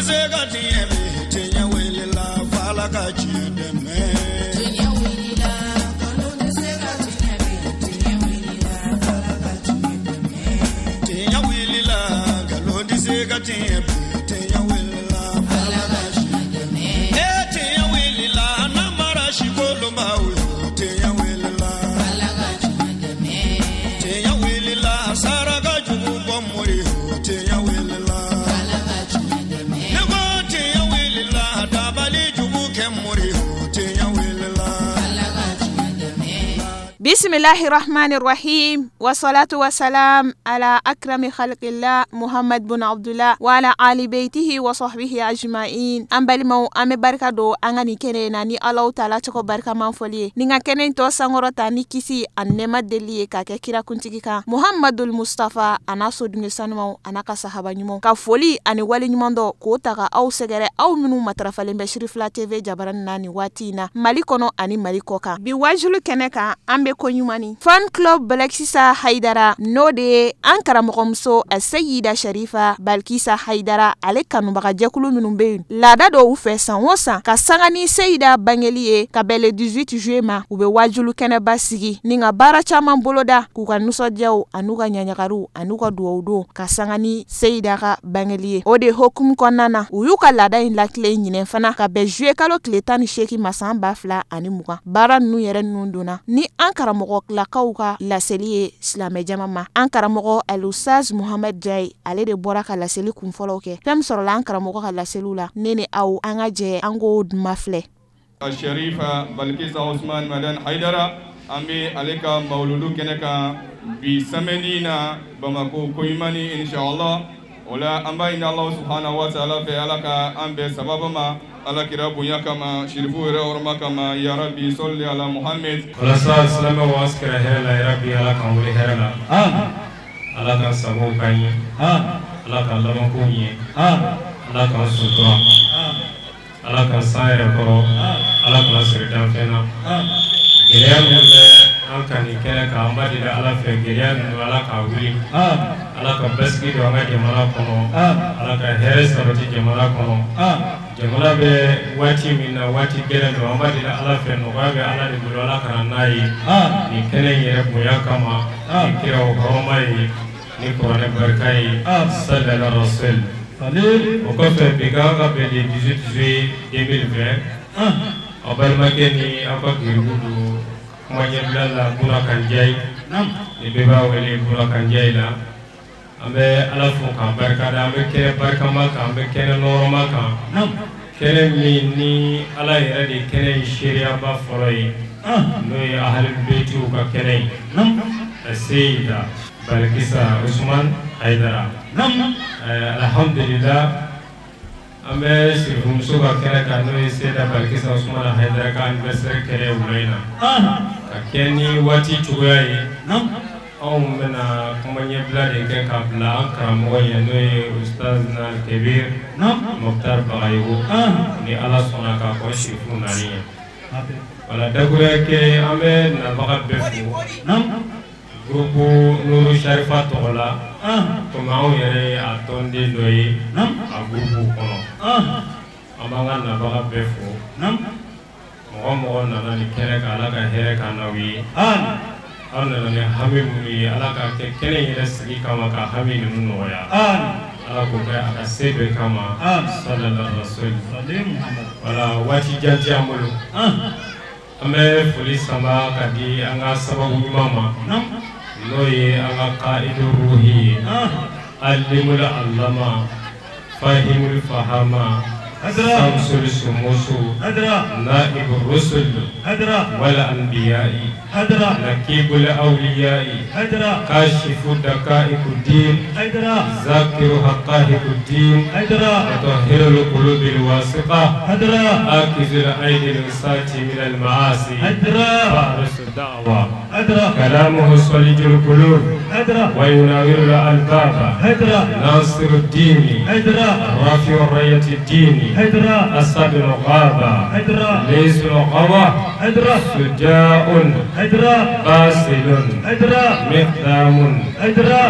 se ka tiɲɛ bi, tiɲɛ wulila f'Ala ka tiɲɛ dɛmɛ. Tiɲɛ wulila, nkalon tɛ se ka tiɲɛ bi, tiɲɛ wulila f'Ala ka tiɲɛ dɛmɛ. Tiɲɛ wulila, nkalon tɛ se ka tiɲɛ bi, tiɲɛ wulila f'Ala ka tiɲɛ dɛmɛ. Ee tiɲɛ wulila, namara sikolonbaw yo, tiɲɛ wulila f'Ala ka tiɲɛ dɛmɛ. Tiɲɛ wulila, saraka jugu bɔ mori yo, tiɲɛ wulila f'Ala ka tiɲɛ dɛmɛ. Ne ko tiɲɛ wulila, dabali jugu kɛ mori yo, tiɲɛ wulila f'Ala ka tiɲɛ dɛmɛ. Bismillahirrahmanirrahim. Wassalatu wassalam ala akrami khalqillah Muhammad bin Abdullah wa ala ali baitihi wa sahbihi ajma'in. An balimaw, an bɛ barika don an ka nin kɛnɛ in na ni Alahu taala tɔgɔ barikaman fɔli ye. Ni ka kɛnɛ in tɔ sankɔrɔta ni kisi ani nɛɛma deli ye k'a kɛ kira kuntigi kan Muhammadul Mustafa a n'a sodenw sanumaw a n'a ka sahaba ɲumanw. Ka foli ani wale ɲuman dɔ k'o ta ka aw sɛgɛrɛ aw minnu matarafalen bɛ Sirifila TV jabaranin na nin waati in na Mali kɔnɔ ani Mali kɔ kan. Bi wajulu kɛnɛ kan an bɛ ko ɲuman ni fan club Balkisa Haidara n'o de ye an karamɔgɔmuso Seyida Sharifa Balkisa Haidara ale kanubaga jɛkulu minnu bɛ yen laada dɔw fɛ san o san ka sanga ni Seyida bangeli ye ka bɛn le 18 juillet ma u bɛ wajulu kɛnɛba sigi ni ka baara caman boloda k'u ka nisɔndiyaw an'u ka ɲaɲagariw an'u ka duwawu don ka sanga ni Seyida ka bangeli ye. O de hokumu kɔnɔna na u y'u ka laada in lakilen ɲinɛ fana ka bɛn juillet kalo tile 18 ma san 2020. Baara ninnu yɛrɛ ninnu donna ni an karamɔgɔ lakaw ka laseli ye silamɛ jama ma. An karamɔgɔ Alusaz Muhammed Jayi ale de bɔra ka laseli kun fɔlɔw kɛ. Fɛn min sɔrɔla an karamɔgɔ ka laseliw la, ne ni aw an ka jɛ an k'o ma filɛ. Sharifa Balkisa Usman Madan Haidara an bɛ ale ka mawuludu kɛnɛ kan bi samedi na Bamako Koɲumani inshallah. O la an b'a ɲini Alahu subhanahu wa ta'ala fɛ Ala ka an bɛn sababa ma, Ala kira bonya kama, sirifu yɛrɛ hɔrɔma kama, ya Rabbi sɔli ala Muhammed. Walasa silamɛw an sigira hɛrɛ la, ya Rabbi Ala k'an wuli hɛrɛ la. Ala ka sago k'an ye. Ala ka labanko ɲɛ. Ala k'an sutura. Ala ka san yɛrɛ kɔrɔ. Ala kana siri danfɛn na. Gɛlɛya minnu bɛ an kan nin kɛnɛ kan, an b'a deli Ala fɛ gɛlɛya ninnu Ala k'a wuli. Ala ka basigi don an ka jamana kɔnɔ. Ala ka hɛrɛ sabati jamana kɔnɔ. Jamana bɛ waati min na, waati gɛlɛn don, an b'a deli Ala fɛ nɔgɔya bɛ Ala de bolo, Ala ka na n'a ye. Nin kɛnɛ in yɛrɛ bonya kama, ni kiraw hɔrɔma ye, ni kuranɛ barika ye, salala rasul. O kɔfɛ bi kan ka bɛn le 18 juillet 2020. Aw balimakɛ ni aw ka geribu don kuma ɲɛbila la Bura Kanjayi. Ni bɛɛ b'a wele Bura Kanjayi la. An bɛ Ala fo k'an barikada, an bɛ kɛnɛ barikama kan, an bɛ kɛnɛ nɔrɔma kan. Kɛnɛ min ni Ala yɛrɛ de kɛnɛ in seereyaba fɔlɔ ye, n'o ye Ahlul Baytiw ka kɛnɛ ye. Seyida Balkisa Usman Haidara. Alhamdulillah, an bɛ sirifumuso ka kɛnɛ kan n'o ye Seyida Balkisa Usman Haidara ka anniversaire kɛnɛ wula in na. Ka kɛ ni waati cogoya ye, anw bɛna kuma ɲɛbila de kɛ k'a bila an karamɔgɔ ɲɛ n'o ye Ustaz Kebir Mokhtar Bagayogo ni Ala sɔnna k'a kɔ sirifu nani ye. Wala dakuruya kelen, an bɛ nabaga bɛɛ fo groupe Nuru Sharifa tɔgɔ la, komi anw yɛrɛ ye a tɔnden dɔ ye a groupe kɔnɔ. An b'an ka nabaga bɛɛ fo. Mɔgɔ mɔgɔ nana nin kɛnɛ kan, Ala ka hɛrɛ k'an n'aw ye. Aw nana ni hami minnu ye, Ala ka kɛ kɛnɛ in yɛrɛ sigi kama ka hami ninnu nɔgɔya. Ala k'o kɛ a ka se bɛɛ kama. Sallallahu rasul. Wala waati jan tɛ an bolo. An bɛ foli sama ka di an ka sababu ɲuman ma, n'o ye an ka qaidu ruhi ye, alimul allama, fahimul fahama, samsul sumusu, naibu rusul wal anbiya'i, nakibul awliya'i, kashifu daqa'iqud din, zakiru haqqa'iqud din, mutahhirul qulubil wasiqa, akizul aidil usati min al ma'asi, farisu da'wa, كلامه صليج القلوب ويناور الألباب ناصر الدين رافع الراية الدين أسد الغابة ليس الغوى شجاع باسل مقدام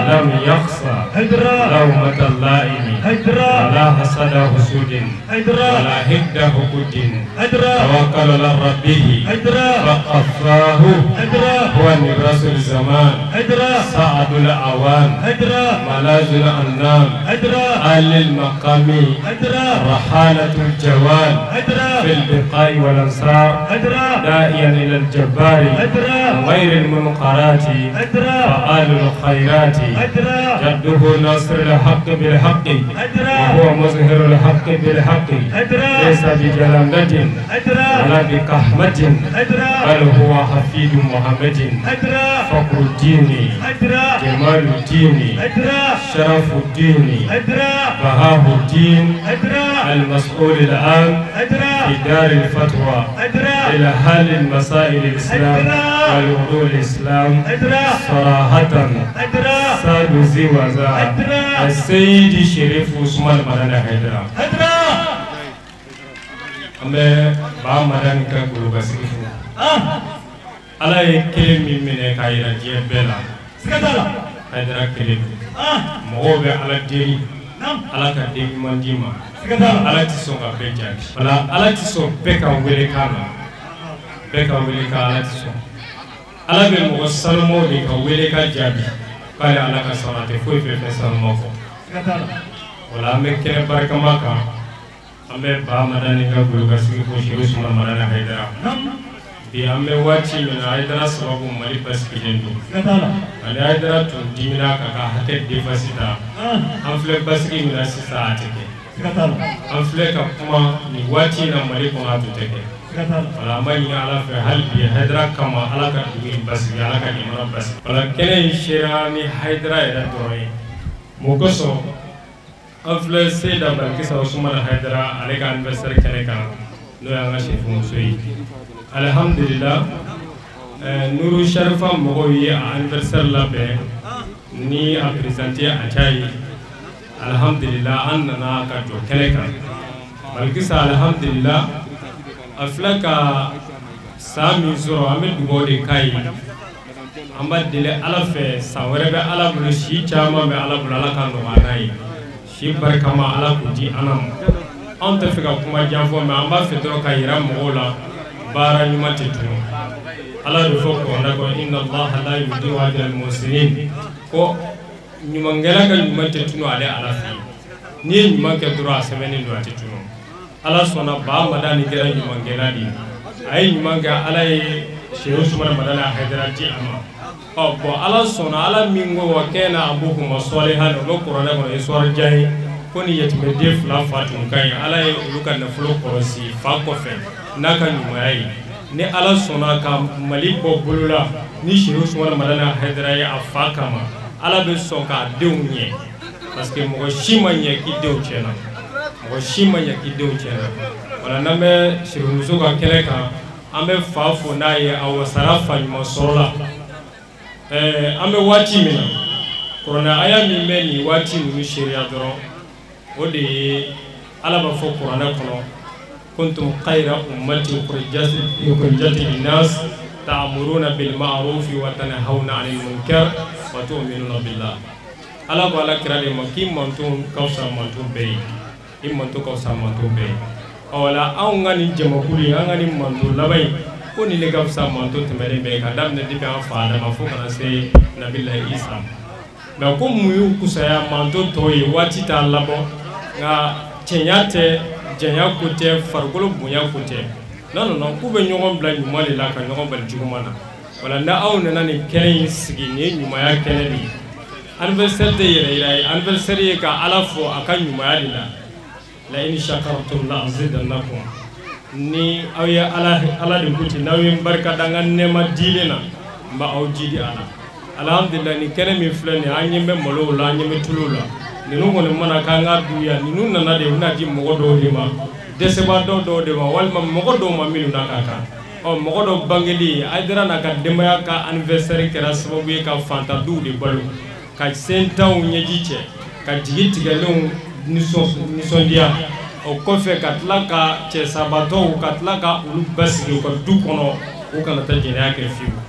لم يخصى لومة اللائم ولا حسد حسود ولا حقد حقد توكل على ربه فقفاه هو نبراس الزمان سعد الأوان ملاذ الأنام أهل المقام رحالة الجوال في البقاء والأنصار داعيا إلى الجبار غير المنقرات فآل الخيرات جده ناصر الحق بالحق وهو مظهر الحق بالحق ليس بجلالة ولا بكحمة بل هو حفيد محمد فخر الدين جمال الدين شرف الدين بهاء الدين المسؤول العام في دار الفتوى إلى حل المسائل الإسلام والوضوء الإسلام صراحة سعد زوزا السيد شريف عثمان مدني حيدرا an bɛ ba Madani ka golobasigi fo Ala ye kelen min minɛ k'a yira diɲɛ bɛɛ la Hayidara kelen mɔgɔw bɛ Ala deli Ala ka den ɲuman d'i ma Ala tɛ sɔn ka bɛɛ jaabi wala Ala tɛ sɔn bɛɛ ka wele kan na bɛɛ ka wele kan Ala tɛ sɔn Ala bɛ mɔgɔ sanumaw de ka wele ka jaabi k'ale Ala ka sanu a tɛ foyi fɛ fɛn sanuma kɔ wala an bɛ kɛnɛ barikama kan an bɛ ba Madani ka golobasigi fo Seku Usumana Madani Hayidara bi an bɛ waati min na Hayidara sababu Mali basigilen don ani Hayidara tun dimina ka ka hakɛ defasi ta an filɛ basigi min na sisan a tɛ kɛ an filɛ ka kuma nin waati in na Mali kɔnɔ a tun tɛ kɛ wala an b'a ɲini Ala fɛ hali bi Hayidara kama Ala ka dugu in basigi Ala ka jamana basigi wala kɛnɛ in sera ni Hayidara yɛrɛ dɔrɔn ye mun kosɔn an filɛ Seyida Balikisa Usumana Hayidara ale ka anniversaire kɛnɛ kan n'o y'an ka sefumuso ye alihamudulila Nuru Sharifa mɔgɔw ye a anniversaire labɛn ni a présenté a ca ye alihamudulila an nana ka jɔ kɛnɛ kan Balikisa alihamudulila a filɛ ka san min sɔrɔ an bɛ dugawu de k'a ye an b'a deli Ala fɛ san wɛrɛ bɛ Ala bolo si caman bɛ Ala bolo Ala ka nɔgɔya n'a ye si barikama Ala k'o di an ma anw tɛ fɛ ka kuma jan fɔ mɛ an b'a fɛ dɔrɔn ka yira mɔgɔw la baara ɲuman tɛ tunu Ala de fɔ kuranɛ kɔnɔ inna Allaha la yudi'u ajra al-muhsinin ko ɲumankɛla ka ɲuman tɛ tunu ale Ala fɛ yen n'i ye ɲuman kɛ dɔrɔn a sɛbɛnnen don a tɛ tunu Ala sɔnna ba Madani kɛra ɲumankɛla de ye a ye ɲuman kɛ Ala ye Seku Usumana Madani Hayidara di a ma ɔ bɔn Ala sɔnna Ala min ko wa kana abuhuma salihan o bɛ kuranɛ kɔnɔ histoire jan ye ko ni yatimɛden fila fa tun ka ɲi Ala ye olu ka nafolo kɔlɔsi fa kɔfɛ n'a ka ɲumanya ye ni Ala sɔnna ka Mali bɔ bolo la ni Seku Usumana Madani Hayidara ye a fa kama Ala bɛ sɔn k'a denw ɲɛ parce que mɔgɔ si ma ɲɛ k'i denw tiɲɛna mɔgɔ si ma ɲɛ k'i denw tiɲɛna wala n'an bɛ sirifumuso ka kɛnɛ kan an bɛ fa fo n'a ye a wasara fa ɲuman sɔrɔ la an bɛ waati min na kuranɛ aya min bɛ nin waati ninnu seereya dɔrɔn o de ye Ala b'a fɔ kuranɛ kɔnɔ kuntum khayra ummatin ukhrijat linnas ta'muruna bil ma'rufi wa tanhauna 'anil munkar wa tu'minuna billah Ala ko Ala kira de ma k'i manton ka fisa manton bɛɛ ye i manton ka fisa manton bɛɛ ye ɔ wala anw ka nin jamakulu in an ka nin manton laban in ko nin de ka fisa manton tɛmɛnen bɛɛ ye ka daminɛ depuis an fa Adama fo ka na se Nabilahi Isa ma mɛ ko mun y'u kusaya manton tɔw ye waati t'a labɔ nka cɛnya tɛ janya ko tɛ farikolo bonya ko tɛ non non non k'u bɛ ɲɔgɔn bila ɲuman de la ka ɲɔgɔn bali juguman na wala ni aw nana nin kɛnɛ in sigi nin ye ɲumanya kɛnɛ de ye anniversaire tɛ yɛrɛ yira ye anniversaire ye ka Ala fo a ka ɲumanya de la la in shakartum la azidannakum ni aw ye Ala de ko ten n'aw ye n barika da n ka nɛɛma dilen na n b'aw jidi a la alhamdulillah nin kɛnɛ min filɛ nin ye an ɲɛ bɛ malow la an ɲɛ bɛ tuluw la ninnu kɔni mana k'an ka du yan ninnu nana de u bɛna di mɔgɔ dɔw de ma dɛsɛbaatɔ dɔw de ma walima mɔgɔ dɔw ma minnu na ka kan ɔ Ɔ mɔgɔ dɔ bangeli Hayidara n'a ka denbaya ka anniversaire kɛra sababu ye ka fantanduw de balo, ka sentanw ɲɛji cɛ, ka jigi tigɛlenw nisɔndiya. O kɔfɛ ka tila ka cɛsabatɔw ka tila ka olu basigi u ka du kɔnɔ, u kana taa jɛnɛya kɛ fiyewu.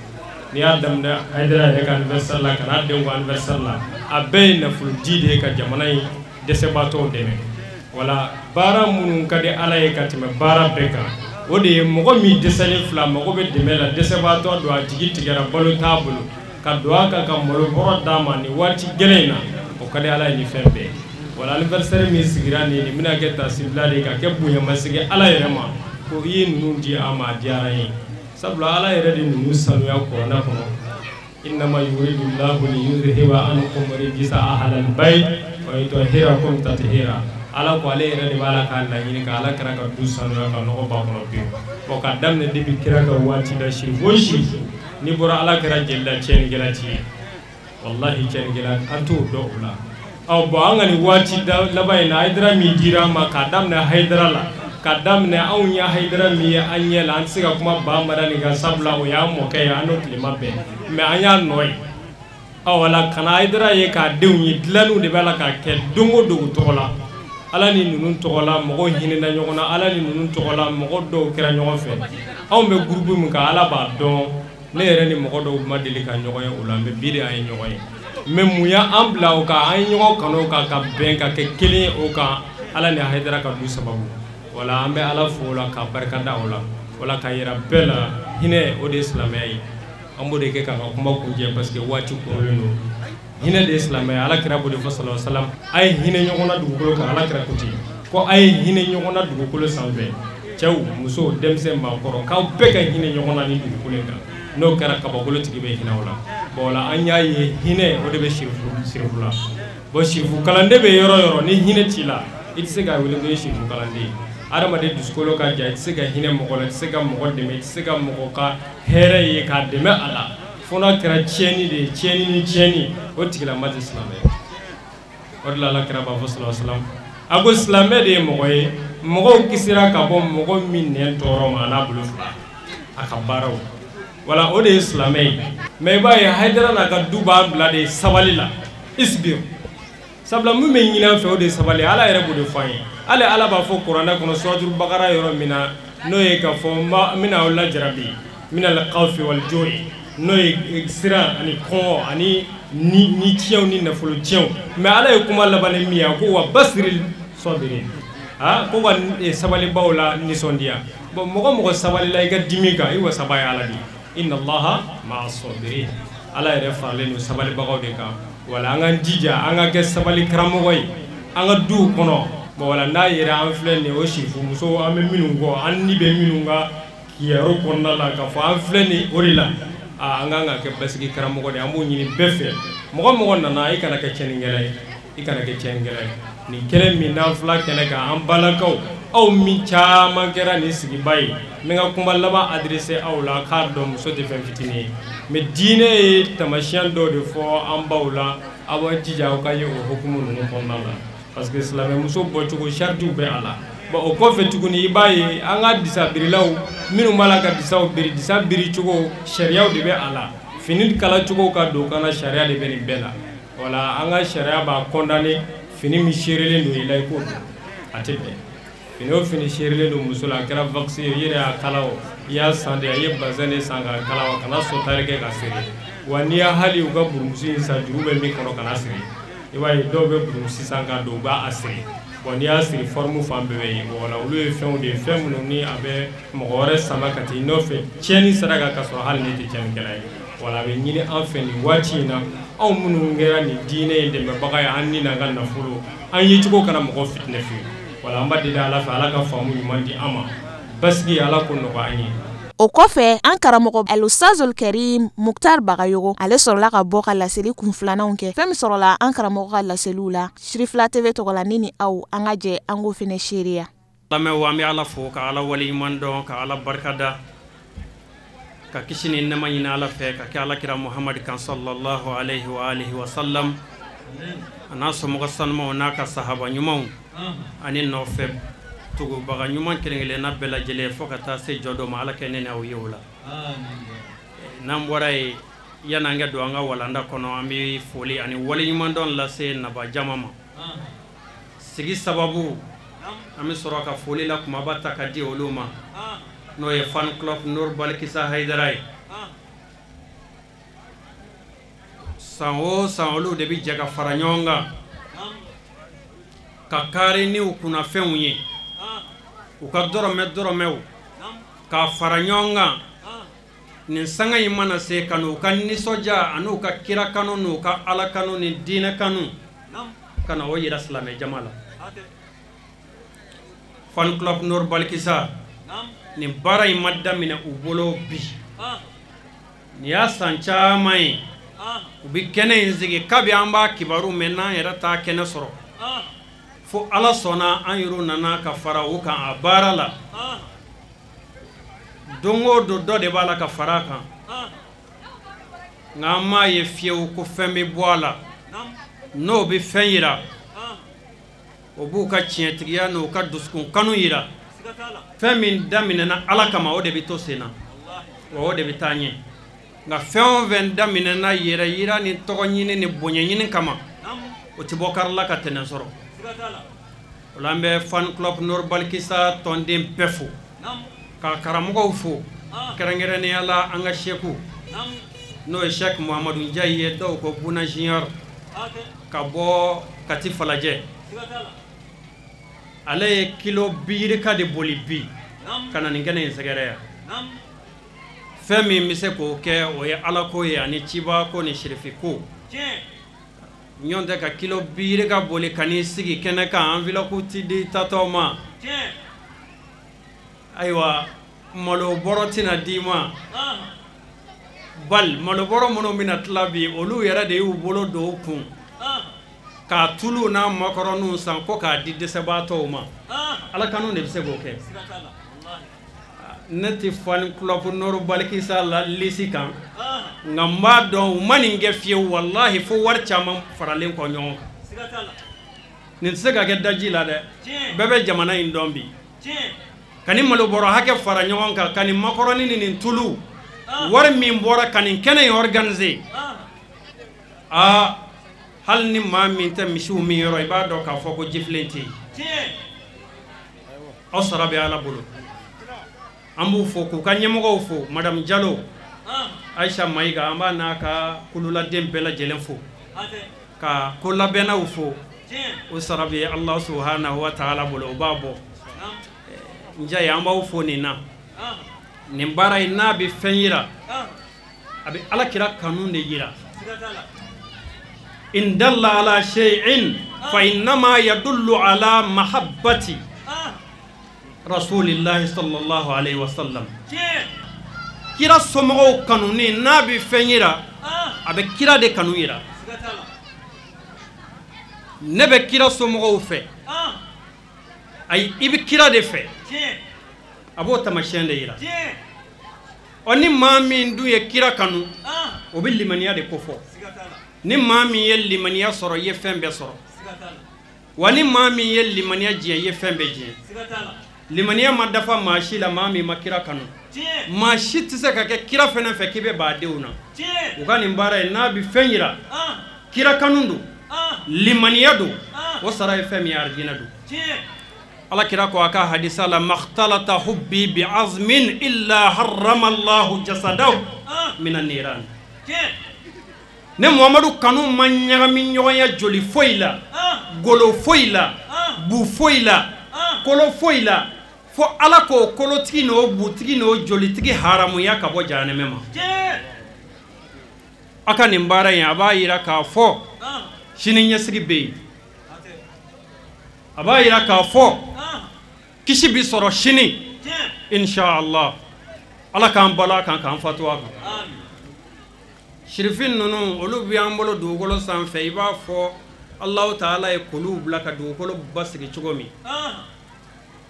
N'i y'a daminɛ Hayidara yɛrɛ ka anniversaire la ka n'a denw ka anniversaire la, a bɛɛ ye nafolo di de ye ka jamana in dɛsɛbaatɔw dɛmɛ. Wala baara minnu ka di Ala ye ka tɛmɛ baara bɛɛ kan, o de ye mɔgɔ min dɛsɛlen fila mago bɛ dɛmɛ la, dɛsɛbaatɔ don, a jigi tigɛra, balo t'a bolo, ka don a kan ka malo bɔrɔ d'a ma nin waati gɛlɛn in na, o ka di Ala ye ni fɛn bɛɛ ye. Wala anniversaire min sigira nin ye, nin bɛna kɛ tasibila de ye ka kɛ bonyamasegin Ala yɛrɛ ma, ko i ye ninnu di a ma, a diyara n ye. Sabula Ala yɛrɛ de ninnu sanuya kuranɛ kɔnɔ, innama yuridu llahu liyuzhiba ankum rijsa ahlal bayt wa yutahhirakum tathira. Ala ko ale yɛrɛ de b'a la k'a laɲini ka Ala kɛra ka du sanuya ka nɔgɔ b'a kɔnɔ pewu. Bon ka daminɛ depuis kira ka waati la, sirifu o sirifu n'i bɔra Ala kɛra jeli la, tiɲɛnikɛla t'i ye, walahi tiɲɛnikɛla an t'o dɔn o la. Ɔ bon an ka nin waati laban in na, Hayidara min dira an ma, k'a daminɛ Hayidara la, ka daminɛ anw ye Hayidara min ye an ɲɛ la, an tɛ se ka kuma ba mara nin kan, sabula o y'an mɔkɛ ye, an n'o tilema bɛɛ, mais an y'a nɔ ye. Ɔ wala kana Hayidara ye k'a denw ye, dilanniw de b'a la k'a kɛ don o don u tɔgɔ la. Ala ni ninnu tɔgɔ la mɔgɔw hinɛna ɲɔgɔn na, Ala ni ninnu tɔgɔ la mɔgɔ dɔw kɛra ɲɔgɔn fɛ. Anw bɛ groupe min kan, Ala b'a dɔn, ne yɛrɛ ni mɔgɔ dɔw ma deli ka ɲɔgɔn ye o la, mais bi de an ye ɲɔgɔn ye. Mais mun y'an bila o kan, an ye ɲɔgɔn kanu o kan, ka bɛn ka kɛ kelen ye o kan, Ala ni Hayidara ka du sababu. Wala an bɛ Ala fo o la ka barika da o la, wala ka yira bɛɛ la hinɛ o de ye silamɛya ye. An b'o de kɛ k'an ka kuma kuncɛ parce que waati korolen don. Hinɛ de ye silamɛya, Ala kira b'o de fɔ sallallahu alaihi wasallam, a ye hinɛ ɲɔgɔn na dugukolo kan. Ala kira ko ten ko a ye hinɛ ɲɔgɔn na dugukolo sanfɛ, cɛw, musow, denmisɛn, maakɔrɔ, k'aw bɛɛ ka hinɛ ɲɔgɔn na ni dugukolo in kan. N'o kɛra kabakolo tigi bɛ hinɛ o la. Bon o la an y'a ye hinɛ o de bɛ sirifu la. Bon sirifu kalanden bɛ yɔrɔ yɔrɔ, ni hinɛ t'i la, i tɛ se k'a wele ko i ye sirifu kalanden ye. Adamaden dusukolo ka ja, i tɛ se ka hinɛ mɔgɔ la, i tɛ se ka mɔgɔ dɛmɛ, i tɛ se ka mɔgɔ ka hɛrɛ ye k'a dɛmɛ a la, fo n'a kɛra tiɲɛni de ye, tiɲɛni ni tiɲɛni, o tigilama tɛ silamɛ ye. O de la Ala kira b'a fɔ sallallahu alaihi wasallam, a ko silamɛ de ye mɔgɔ ye, mɔgɔw kisira ka bɔ mɔgɔ min nɛn tɔɔrɔ ma a n'a bolo fila a ka baaraw. Wala o de ye silamɛ ye. Mais i b'a ye Hayidara n'a ka du b'an bila de sabali la, isbir, sabula min bɛ ɲini an fɛ o de ye sabali. Ala yɛrɛ b'o de fɔ an ye. Hali Ala b'a fɔ kuranɛ kɔnɔ suratul bakara yɔrɔ min na, n'o ye k'a fɔ n bɛna aw lajarabi minal khawfi wal ju'i, n'o ye siran ani kɔngɔ ani ni tiɲɛw ni nafolo tiɲɛw. Mais Ala ye kuma laban ni min ye, a ko wa basiril sabirin, ah ko ka sabalibaw la nisɔndiya. Bon mɔgɔ sabalila i ka dimi kan, i wasaba ye Ala de ye. Inna Allaha ma'a sabirin, Ala yɛrɛ faralen don sabalibagaw de kan. Wala an k'an jija an ka kɛ sabali karamɔgɔ ye an ka duw kɔnɔ. Bon wala n'a yɛrɛ an filɛ nin ye, o sifumuso an bɛ minnu kɔ, an ni bɛ minnu ka kiyaru kɔnɔna la, k'a fɔ an filɛ nin o de la, an kan ka kɛ basigi karamɔgɔ de ye. An b'o ɲini bɛɛ fɛ, mɔgɔ nana i kana kɛ tiɲɛnikɛla ye, i kana kɛ tiɲɛnikɛla ye. Nin kɛnɛ min n'an fila kɛnɛ kan, an balakaw, aw min caman kɛra nin sigiba ye, n bɛ n ka kuma laban adressé aw la, k'a dɔn muso tɛ fɛn fitinin ye, mais diinɛ ye taamasiyɛn dɔw de fɔ an baw la, aw b'a jija aw ka ye o hukumu ninnu kɔnɔna la, parce que silamɛmuso bɔcogo saritiw bɛ a la. Bon o kɔfɛ tuguni, i b'a ye an ka disabirilaw minnu b'a la ka disaw biri, disa biri cogo sariyaw de bɛ a la, fini kalacogo ka don kana sariya de bɛ nin bɛɛ la. Wala an ka sariya b'a condamné, fini min seerelen don i la i k'o don, a tɛ bɛn. Fini o fini seerelen don muso la, a kɛra wax ye, i yɛrɛ y'a kala o, i y'a san de, i ye bazɛn de san k'a kala o, kana sɔtari kɛ ka siri. Wa n'i y'a hali u ka burumusi in san, juru bɛ min kɔnɔ, kana siri. I b'a ye dɔw bɛ burumusi san k'a don, u b'a siri. Bon n'i y'a siri, forme fan bɛɛ bɛ ye. Wala olu ye fɛnw de ye, fɛn minnu ni a bɛ mɔgɔ wɛrɛ sama ka t'i nɔfɛ tiɲɛni sira kan, ka sɔrɔ hali ne tɛ tiɲɛnikɛla ye. Wala a bɛ ɲini an fɛ nin waati in na, anw minnu kɛra nin diinɛ in dɛmɛbaga ye, an ni n'an ka nafolo, an yecogo kana mɔgɔ fitinɛ fiyewu. Wala an b'a deli Ala fɛ, Ala ka faamu ɲuman di an ma, basigi Ala ko nɔgɔya an ye. O kɔfɛ, an karamɔgɔ Alustazul Karim Muktar Bagayogo, ale sɔrɔla ka bɔ ka laseli kun filananw kɛ. Fɛn min sɔrɔla an karamɔgɔ ka laseliw la Sirifila TV tɔgɔ la, ne ni aw an ka jɛ an k'o fɛnɛ seereya. Lamɛnw, an bɛ Ala fo ka Ala waleɲuman dɔn, ka Ala barikada, ka kisi ni nɛɛma ɲini Ala fɛ ka kɛ Ala kira Muhamadu kan sallallahu alaihi wa alihi wa sallam, a n'a somɔgɔ sanumaw n'a ka sahaba ɲumanw ani nɔfɛ tugubaga ɲuman kelen kelenna bɛɛ lajɛlen fo ka taa se jɔ dɔ ma. Ala kɛ ne n'aw ye o la. N'an bɔra yen, yan'an ka don an ka walanda kɔnɔ, an bɛ foli ani waleɲumandɔn lase naba jama ma. Sigi sababu, an bɛ sɔrɔ ka foli la kumaba ta ka di olu ma, n'o ye fan club Nour Balikisa Hayidara ye. San o san olu de bɛ jɛ ka fara ɲɔgɔn kan ka kari n'u kunnafɛnw ye, u ka dɔrɔmɛ dɔrɔmɛw k'a fara ɲɔgɔn kan. Nin sanga in mana se ka n'u ka nisɔndiya an'u ka kira kanu n'u ka ala kanu ni diinɛ kanu ka na o yira silamɛ jama la. Fan club Nour Balikisa, nin baara in ma daminɛ u bolo bi, nin y'a san caman ye. U bɛ kɛnɛ in sigi kabi an b'a kibaru mɛn, n'an yɛrɛ t'a kɛnɛ sɔrɔ, fo ala sɔnna an yɛrɛw nana ka fara u kan a baara la. Don o don dɔ de b'a la ka fara a kan, nka an m'a ye fiyewu ko fɛn bɛ bɔ a la. N'o bɛ fɛn yira, o b'u ka tiɲɛtigiya n'u ka dusukun kanu yira. Fɛn min daminɛna ala kama, o de bɛ to sen na, wa o de bɛ taa ɲɛ. Nka fɛn o fɛn daminɛna yɛrɛ yira ni tɔgɔ ɲini ni bonya ɲini kama, o tɛ bɔ kari la ka tɛnɛn sɔrɔ. O la an bɛ fan club Nour Balikisa tɔnden bɛɛ fo, ka karamɔgɔw fo, kɛrɛnkɛrɛnnenya la an ka seku, n'o ye Sɛki Muhamadu Njayi ye, dɔw ko Buna Junior, ka bɔ Kati Falajɛ. Ale ye kilo 30 de boli bi ka na nin kɛnɛ in sɛgɛrɛ yan. Fɛn min bɛ se k'o kɛ, o ye ala ko ye ani ciba ko ni sirifi ko. Ɲɔn tɛ ka kilo 30 boli ka n'i sigi kɛnɛ kan, enveloppe ti di tatɔ ma. Ayiwa, malo bɔrɔ tɛna d'i ma. Bal malo bɔrɔ minnu bɛna tila bi, olu yɛrɛ de y'u bolo don u kun k'a tulu n'a makɔrɔniw san ko k'a di dɛsɛbaatɔw ma. Ala kanu de bɛ se k'o kɛ. Ne tɛ fan club Nour Balikisa la lisi kan, nka n b'a dɔn u ma nin kɛ fiyewu, walahi, fo wari caman faralen kɔ ɲɔgɔn kan. Nin tɛ se ka kɛ daji la dɛ, bɛɛ bɛ jamana in dɔn bi. Ka nin malo bɔrɔ hakɛ fara ɲɔgɔn kan, ka nin makɔrɔni ni nin tulu, wari min bɔra ka nin kɛnɛ in organiser, aa, hali ni maa min tɛ misiw min yɔrɔ, i b'a dɔn k'a fɔ ko jifilen tɛ yen. Aw sara bɛ ala bolo. An b'u fo k'u ka ɲɛmɔgɔw fo, madame Jalo, Ayisa Mayiga, an b'a n'a ka kululaden bɛɛ lajɛlen fo, ka ko labɛnnaw fo. O sara bɛ Ala subahanahu wa taala bolo, o b'a bɔ. Njayi, an b'aw fo nin na. Nin baara in n'a bɛ fɛn yira, a bɛ ala kira kanu de yira. In dalla ala shay'in fa innama yadullu ala mahabbati rasulillahi sallallahu alaihi wasallam. Kira somɔgɔw kanuni n'a bɛ fɛn yira, a bɛ kira de kanu yira. Ne bɛ kira somɔgɔw fɛ, ayi, i bɛ kira de fɛ, a b'o taamasiyɛn de yira. Ɔ, ni maa min dun ye kira kanu, o bɛ limaniya de kofɔ. Ni maa min ye limaniya sɔrɔ, i ye fɛn bɛɛ sɔrɔ. Wa ni maa min ye limaniya diɲɛ, i ye fɛn bɛɛ diɲɛ. Limaniya ma dafa maa si la, maa min ma kira kanu. Maa si tɛ se ka kɛ kira fɛnɛ fɛ k'i bɛ ban a denw na. U ka nin baara in n'a bɛ fɛn yira, kira kanu don, limaniya don, o sara ye fɛn min ye, arijinɛ don. Ala kira ko a ka hadisa la: makhtalata hubbi bi azmin illa harrama Allahu jasadahu minan niran. Ne Muhamadu kanu ma ɲagami ɲɔgɔnya joli foyi la, golo foyi la, bu foyi la, kolo foyi la, fo ala k'o kolotigi n'o butigi n'o jolitigi haramuya ka bɔ jahanɛmɛ ma. A ka nin baara in, a b'a yira k'a fɔ sini ɲɛsigi bɛ yen. A b'a yira k'a fɔ kisi bi sɔrɔ sini, inshallah. Ala k'an balo a kan, k'an fatu a kan. Sirifin ninnu, olu bɛ an bolo dugukolo sanfɛ, i b'a fɔ Alahu taala ye kuluw bila ka dugukolo basigi cogo min.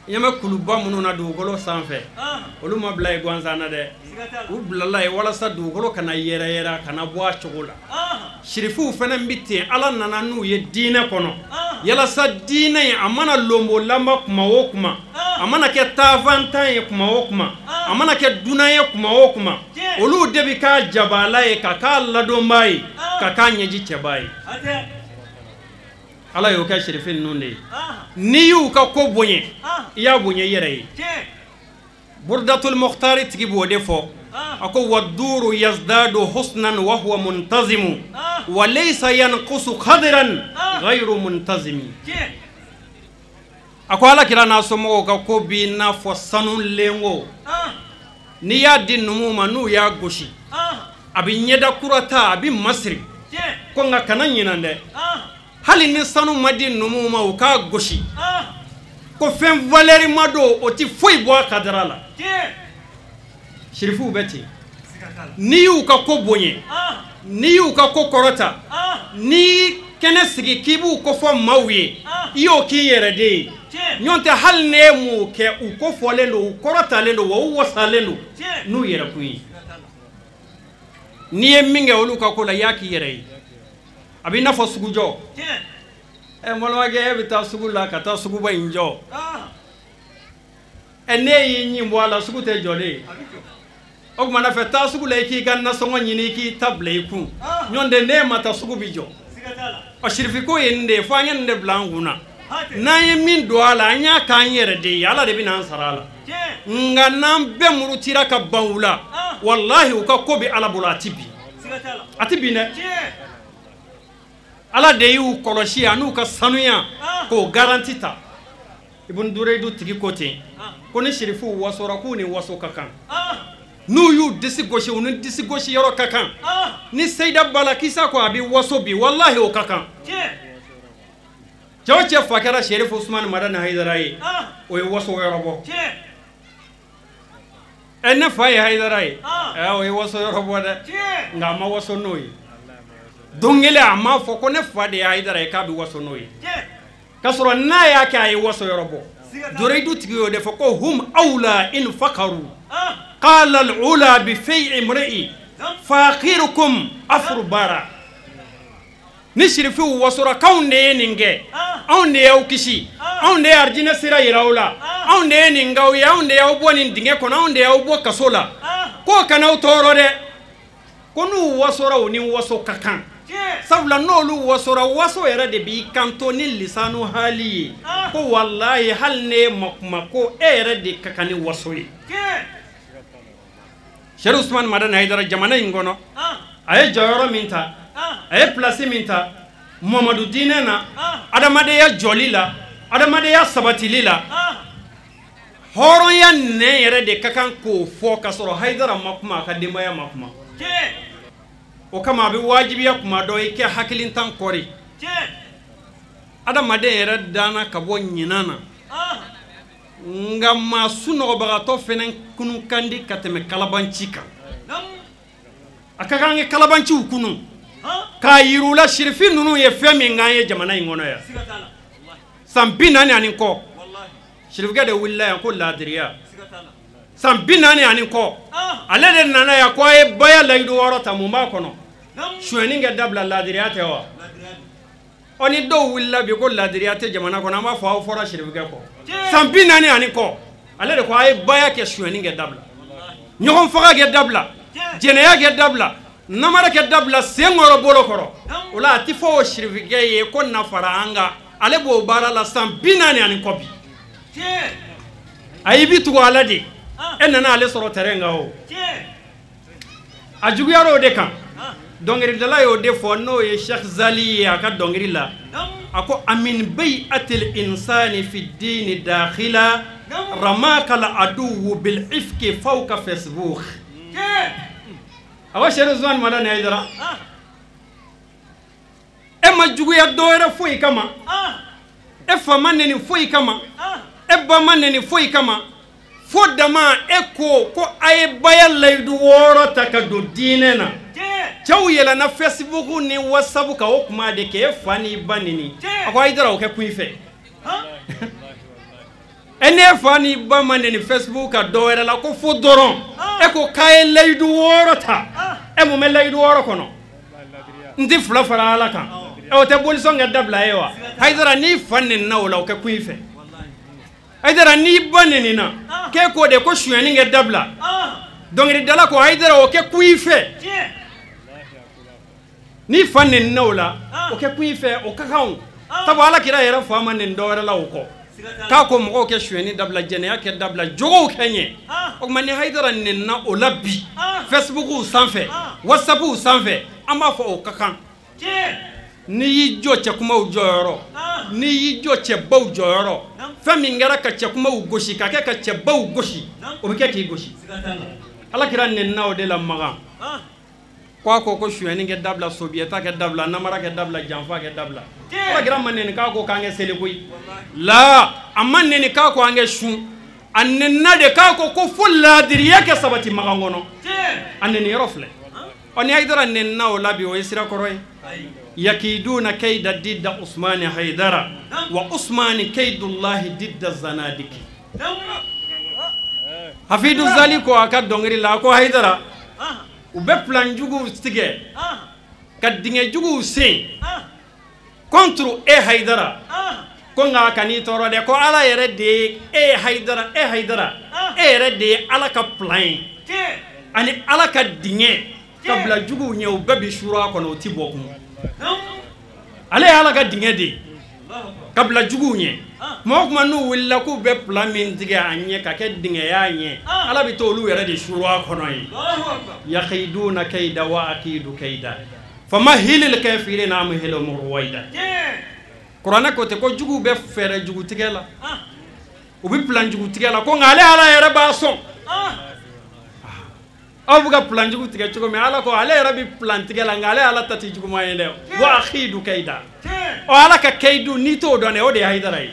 I ɲɛ bɛ kuluba minnu na dugukolo sanfɛ, olu ma bila yen gansan na dɛ, u bilala yen walasa dugukolo kana yɛrɛ yɛrɛ, kana bɔ a cogo la. Sirifuw fana bɛ ten, Ala nana n'u ye diinɛ kɔnɔ yalasa diinɛ in a mana lonbolanba kuma o kuma, A mana kɛ taafantan ye kuma o kuma, a mana kɛ dunan ye kuma o kuma, olu de bɛ k'a jabaala ye, ka k'a ladonbaa ye, ka k'a ɲɛji cɛbaa ye. Ala y'o kɛ sirifi ninnu de ye. N'i y'u ka ko bonya, i y'a bonya i yɛrɛ ye. Burdatul Mukhtari tigi b'o de fɔ. A ko wadduru yazdadu husnan wa huwa muntazimu wa laysa yanqusu qadran ghayru muntazimi. A ko ala kira n'a somɔgɔw ka ko b'i n'a fɔ sanu lenko. N'i y'a di numuw ma n'u y'a gosi, a bɛ ɲɛda kura ta, a bɛ masiri. Ko nka kana ɲinan dɛ, hali ni sanu ma di numuw ma u k'a gosi, ko fɛn valeur ma don, o ti foyi bɔ a kadara la. Sirifuw bɛ ten. N'i y'u ka ko bonya, n'i y'u ka ko kɔrɔta, n'i kɛnɛ sigi k'i b'u kofɔ maaw ye, i y'o k'i yɛrɛ de ye. Ɲɔn tɛ hali n'e m'o kɛ, u ko fɔlen don, u kɔrɔtalen don, wa u wasalen don n'u yɛrɛ kun ye. N'i ye min kɛ olu ka ko la, i y'a k'i yɛrɛ ye. A b'i n'a fɔ sugujɔ. Ɛ n balimakɛ, e bɛ taa sugu la ka taa suguba in jɔ. Ɛ n'e y'i ɲin bɔ a la, sugu tɛ jɔlen ye. O tuma na fɛ, taa sugu la i k'i ka nasɔngɔ ɲini, i k'i ta bila i kun. Ɲɔn tɛ n'e ma taa, sugu bi jɔ. Ɔ sirifiko ye nin de ye, fo an ye nin de bila an kun na. N'an ye min don a la, an y'a k'an yɛrɛ de ye, Ala de bɛ n'an sara a la. Nka n'an bɛɛ murutira ka ban u la, walahi u ka ko bɛ Ala bolo, a ti bin. A ti bin dɛ. Ala de y'u kɔlɔsi a n'u ka sanuya k'o garanti ta. Ibn Dureidu tigi ko ten ko ni sirifuw wasora, k'u ni waso ka kan. N'u y'u disi gosi, u ni disi gosi yɔrɔ ka kan. Ni Seyida Bala kisa ko a bɛ waso bi, walahi o ka kan. Cɛ o cɛ fa kɛra Serifu Usumani Madani Hayidara ye, o ye waso yɔrɔ bɔ. Ɛ ne fa ye Hayidara ye, ɛ o ye waso yɔrɔ bɔ dɛ, nka a ma waso n'o ye. Don kelen a m'a fɔ ko ne fa de ye Hayidara ye k'a bɛ waso n'o ye. K'a sɔrɔ n'a y'a kɛ, a ye waso yɔrɔ bɔ. Dureidu tigi y'o de fɔ ko hum awla in fakaru qala al-ula bi fay'i imri'i faqirukum afrubara. Ni sirifiw wasora k'anw de ye nin kɛ, anw de y'aw kisi, anw de ye arijinɛ sira yira aw la, anw de ye nin k'aw ye, anw de y'aw bɔ nin dingɛ kɔnɔ, anw de y'aw bɔ kaso la, k'o kana aw tɔɔrɔ dɛ. Ko n'u wasora, u ni waso ka kan. Sabula n'olu wasora, waso yɛrɛ de b'i kanto ni lisanu hali ye ko walahi hali n'e ma kuma, ko e yɛrɛ de ka kan ni waso ye. Serifu Usumani Madani Hayidara jamana in kɔnɔ, a ye jɔyɔrɔ min ta, a ye place min ta Mamadu diinɛ na, adamadenya jɔli la, adamadenya sabatili la, hɔrɔnya nɛn yɛrɛ de ka kan k'o fɔ ka sɔrɔ Hayidara ma kuma, a ka denbaya ma kuma. O kama a bɛ wajibiya kuma dɔ i kɛ hakilintan kɔri. Adamaden yɛrɛ danna ka bɔ ɲinan na, nka maa sunɔgɔbagatɔ fɛnɛ kunu kan di ka tɛmɛ kalabanci kan. A ka kan kɛ kalabanciw kunu k'a yir'u la sirifi ninnu ye fɛn min k'an ye jamana in kɔnɔ yan san 40 ani kɔ. Sirifikɛ de wulila yan ko laadiriya san 40 ani kɔ, ale de nana yan ko a ye baya layidu wɔɔrɔ ta, mun b'a kɔnɔ? Sonyɛni kɛ dabila, laadiriya tɛ wa? Ɔ ni dɔw wulila bi ko laadiriya tɛ jamana kɔnɔ, an b'a fɔ aw fɔra sirifikɛ kɔ. San 40 ani kɔ, ale de ko a ye baya kɛ, sonyɛni kɛ dabila, ɲɔgɔn faga kɛ dabila, jɛnɛya kɛ dabila, namara kɛ dabila, sen kɔrɔ bolo kɔrɔ. O la a ti fɔ o sirifikɛ ye ko na fara an kan, ale b'o baara la san 40 ani kɔ bi. A y'i bi tugu ala de, e nana ale sɔrɔ terrain kan o. A juguyara o de kan. Dɔnkilidala y'o de fɔ, n'o ye Cheikh Zali ye a ka dɔnkili la. A ko amin bay'atil insani fi dini dakhila ramaka al aduwu bil ifki fawqa Facebook. A ko Serifu Usumani Madani Hayidara, e ma juguya dɔwɛrɛ foyi kama, e fa ma nɛni foyi kama, e ba ma nɛni foyi kama, fo dama e ko ko a ye baya layidu wɔɔrɔ ta ka don diinɛ na. Cɛw yɛlɛnna Facebook ni WhatsApp kan, o kuma de kɛ e fa n'i ba nɛni. A ko Hayidara, o kɛ kun i fɛ. E n'e fa n'i ba ma nɛni Facebook kan dɔwɛrɛ la ko fo dɔrɔn e ko k'a ye layidu wɔɔrɔ ta, e mun bɛ layidu wɔɔrɔ kɔnɔ? N tɛ fila fara Ala kan. Ɛ o tɛ bolisɔn kɛ dabila ye wa? Hayidara, n'i fa nɛnina o la, o kɛ kun i fɛ. Hayidara n'i ba nenina k'e k'o de ko sonyani kɛ dabila dɔnkilidala ko Hayidara o kɛ kun i fɛ n'i fa nenina o la o kɛ kun i fɛ o ka kan o sabu ala kira yɛrɛ fa ma neni dɔwɛrɛ la o kɔ k'a ko mɔgɔw kɛ sonyani dabila jɛnɛya kɛ dabila jogow kɛ ɲɛ o tuma ni Hayidara nenina o la bi Facebookiw sanfɛ WhatsAppiw sanfɛ an b'a fɔ o ka kan n'i y'i jɔ cɛkumaw jɔyɔrɔ n'i y'i jɔ cɛbaw jɔyɔrɔ fɛn min kɛra ka cɛkumaw gosi ka kɛ ka cɛbaw gosi o bɛ kɛ k'i gosi ala kira nenina o de la Makan k'a ko sonyani kɛ dabila sobiyɛta kɛ dabila namara kɛ dabila janfa kɛ dabila ala kira ma neni k'a ko k'an kɛ seli koyi la a ma neni k'a ko an kɛ sun a nenina de k'a ko fo laadiriya kɛ sabati Makan kɔnɔ a neni yɔrɔ filɛ ɔ ni Hayidara nenina o la bi o ye sira kɔrɔ ye yakiduna kayda didda Usmani Hayidara wa Usmani kaydullahi didda zanadiki Hafidu Zali ko a ka dɔnkili la ko Hayidara u bɛ plan juguw tigɛ ka dingɛ juguw sen contre e Hayidara ko nka kan'i tɔɔrɔ dɛ ko ala yɛrɛ de ye e Hayidara e Hayidara e yɛrɛ de ye ala ka plan ye ani ala ka dingɛ ka bila juguw ɲɛ u bɛɛ bi suuru a kɔnɔ o ti bɔ kun ale ye ala ka dingɛ de ye ka bila juguw ɲɛ mɔgɔ kuma n'u wulila k'u bɛ plan min tigɛ a ɲɛ ka kɛ dingɛya ɲɛ ala bɛ to olu yɛrɛ de suuru a kɔnɔ ye yakiduna kayida wa akidu kayida famahilil kafirina amhilhum ruwaida kuranɛ ko ten ko juguw bɛ fɛɛrɛ jugu tigɛ la u bɛ plan jugu tigɛ la ko nka ale ala yɛrɛ b'a sɔn aw bɛ ka plan jugu tigɛ cogo min ala ko ale yɛrɛ bɛ plan tigɛ la nka ale ala ta tɛ juguman ye dɛ wa akidu kayida ɔ ala ka kayidu n'i t'o dɔn dɛ o de ye Hayidara ye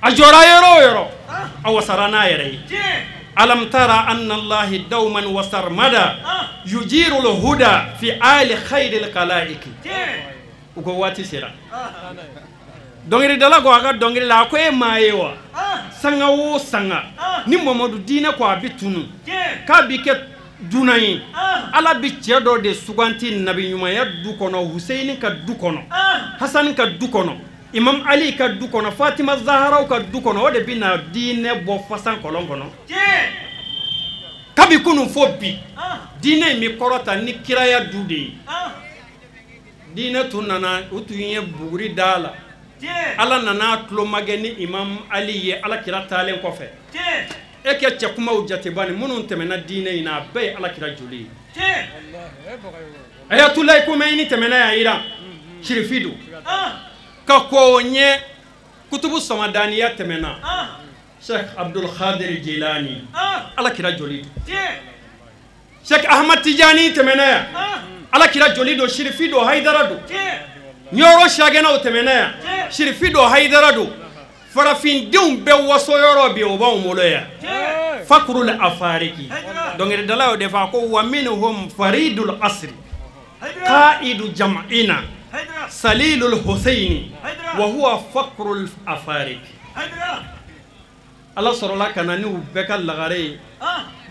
a jɔra yɔrɔ o yɔrɔ a wasara n'a yɛrɛ ye alam tara anna allahi dawman wa sarmada yujiru lhuda fi ali khayril khalaiki u ko waati sera dɔnkilidala ko a ka dɔnkili la a ko e maa ye wa sanga o sanga ni Mamadu diinɛ ko a bɛ tunu k'a bɛ kɛ dunan ye ala bɛ cɛ dɔ de suganti nabi ɲumanya du kɔnɔ Huseyini ka du kɔnɔ Hasani ka du kɔnɔ Imam Ali ka du kɔnɔ Fatima Zaharaw ka du kɔnɔ o de bɛ na diinɛ bɔ fasan kɔlɔn kɔnɔ kabi kunun fo bi diinɛ in bɛ kɔrɔta ni kiraya du de ye diinɛ tun nana u tun ye buguri da la ala nana tulomagɛ ni Imam Ali ye ala kira taalen kɔfɛ e kɛ cɛkumaw jateba ni minnu tɛmɛna diinɛ in na a bɛɛ ye ala kira joli ye Ayatulayi Komeyini tɛmɛna yan Iran sirifi don ka kɔ o ɲɛ kutubu samadaniya tɛmɛna Sheikh Abdul Khadir Jilani ala kira joli don Sheikh Ahmad Tijani tɛmɛna yan ala kira joli don sirifi don Hayidara don Ɲɔrɔ Sagɛnɛw tɛmɛna yan sirifi don Hayidara don farafindenw bɛɛ waso yɔrɔ bi o b'anw bolo yan fakurul afariki dɔnkilidala y'o de fɔ a ko wa minhum faridul asri qaidu jam'ina salilul huseyini wa huwa fakurul afariki ala sɔrɔla ka na n'u bɛɛ ka lagare ye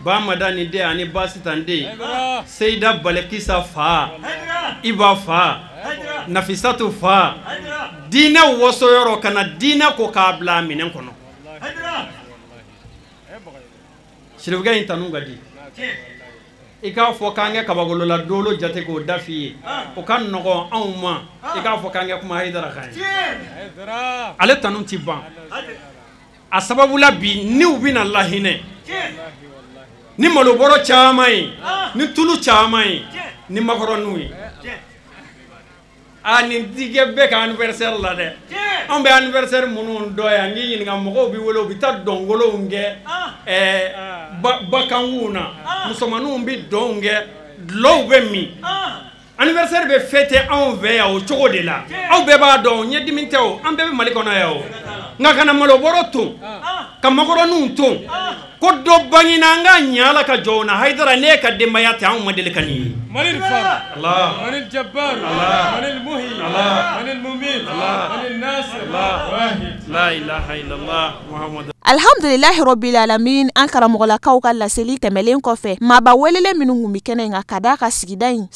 Bamada ni den ani Basitan den Seyida Balekisa fa Iba fa Nafisatu fa diinɛ waso yɔrɔ ka na diinɛ ko k'a bila a minɛn kɔnɔ sirifukɛ in tanu ka di i k'a fɔ k'an kɛ kabakolola dolo jate k'o da f'i ye o ka nɔgɔn anw ma i k'a fɔ k'an kɛ kuma Hayidara kan ye ale tanu ti ban a sababu la bi niw bɛna lahinɛ ni malobɔrɔ caman ye ni tulu caman ye ni makɔrɔniw ye a nin ti kɛ bɛɛ ka anniversaire la dɛ anw bɛ anniversaire minnu dɔn yan n k'i ɲininka mɔgɔw bɛ wele u bɛ taa dɔnkolonw kɛ bakanguw na musomaninw bɛ dɔnw kɛ dulɔw bɛ min anniversaire bɛ fêter anw fɛ yan o cogo de la aw bɛɛ b'a dɔn ɲɛdimi tɛ o an bɛɛ bɛ Mali kɔnɔ yan o nka ka na malobɔrɔ ton ka makɔrɔniw ton ko dɔ bangena an ka ɲɛ ala ka jɔ o na Hayidara n'e ka denbaya tɛ anw ma deli ka nin ye من الفرد الله من الجبار الله من المهي الله من المميت الله من الناصر الله واحد لا إله إلا الله محمد. Alhamdulilahi rabbil alamin an karamɔgɔlakaw ka laseli tɛmɛlen kɔfɛ maaba welelen minnu kun bɛ kɛnɛ in kan ka d'a ka sigida in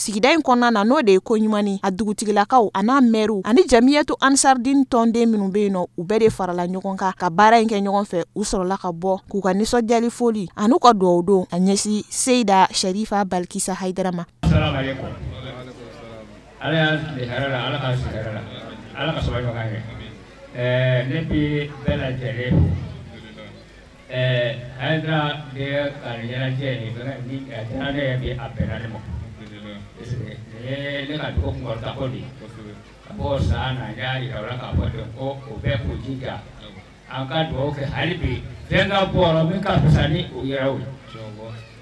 kɔnɔna na n'o de ye ko ɲuman a dugutigilakaw a n'a mɛriw ani jamiyatu ansardin tɔnden minnu bɛ yen nɔ u bɛɛ de farala ɲɔgɔn kan ka baara in kɛ ɲɔgɔn fɛ u sɔrɔla ka bɔ k'u ka nisɔndiyali foli an'u ka duwawu don a ɲɛsin Seyida Sherifa Balikisa Hayidara ma. Assalamu alaikum. Ala y'an tile hɛrɛ la, Ala k'an sigi hɛrɛ la, Ala ka sabali ɲɔgɔn ye. Ne bi bɛɛ lajɛlen fo. Hayidara de ka nin ɲɛnajɛ in ni a diyara ne ye bi a bɛnna ne ma. Parce que nin ye ne ka dugu kunkɔrɔta ko de ye. Ka bɔ san na n y'a yira u la k'a fɔ ten ko o bɛɛ k'u jija. An ka dugawu kɛ hali bi fɛn ka bɔ yɔrɔ min ka fisa ni u yɛrɛw ye.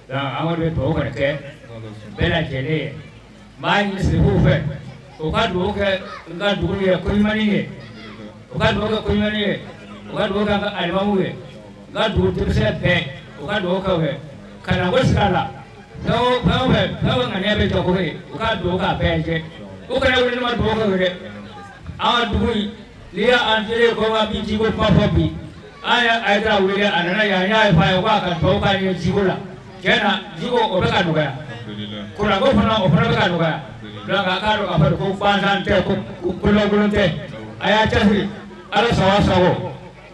Donc an kɔni bɛ dugawu kɔni kɛ bɛɛ lajɛlen ye. N b'a ɲini siribuw fɛ u ka dugawu kɛ n ka dugu ye koɲumanni ye. U ka dugawu kɛ koɲumanni ye. U ka dugawu kɛ an ka alimamuw ye. N ka dugu denmisɛn bɛɛ u ka dugawu kɛ u ye. Kalanko sira la fɛn o fɛn ŋaniya bɛ jago ye u ka dugawu k'a bɛɛ jɛ. U kana wuli ne ma dugawu kɛ u ye dɛ. An ka dugu in n'i y'an selen ko an bɛ jiko kuma fɔ bi an ye Hayidara wele a nana yan n y'a fɔ a ye k'a ka dugawu k'an ye jiko la. Tiɲɛ na jiko o bɛ ka nɔgɔya. Kuranko fana o fana bɛ ka nɔgɔya. Donc a k'a dɔn k'a fɔ ko gansan tɛ ko kolonkolon tɛ. A y'a cɛsiri Ala sago sago.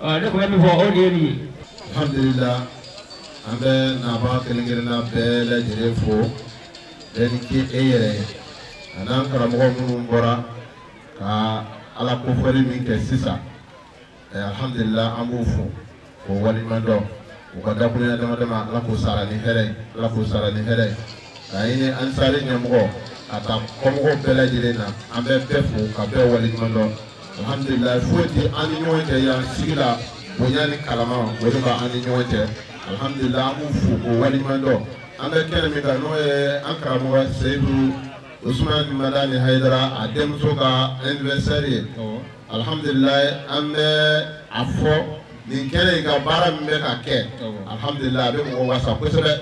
Ne tun bɛ min fɔ o de ye nin ye. Alhamdulillah an bɛ nabaa kelen kelenna bɛɛ lajɛlen fo bɛɛ ni ce e yɛrɛ ye a n'an karamɔgɔ minnu bɔra ka ala kofɔli min kɛ sisan alhamdulillah an b'u fo k'o waleɲuman dɔn u ka dakurunya dama dama ala k'o sara ni hɛrɛ ye ala k'o sara ni hɛrɛ ye k'a ɲini ansari ɲɛmɔgɔ ka taa kɔmɔgɔw bɛɛ lajɛlen na an bɛ bɛɛ fo ka bɛɛ waleɲuman dɔn alhamdulillah foyi tɛ an ni ɲɔgɔn cɛ yan sigi la bonya ni kalama o de b'an ni ɲɔgɔn cɛ alhamdulillah an b'u fo k'o waleɲuman dɔn an bɛ kɛnɛ min kan n'o ye an karamɔgɔ Seyidu Usumani Madani Hayidara a denmuso ka anniversaire ye alhamdulillah an bɛ a fɔ nin kɛnɛ in ka baara min bɛ ka kɛ alhamdulillah a bɛ mɔgɔ wasa kosɛbɛ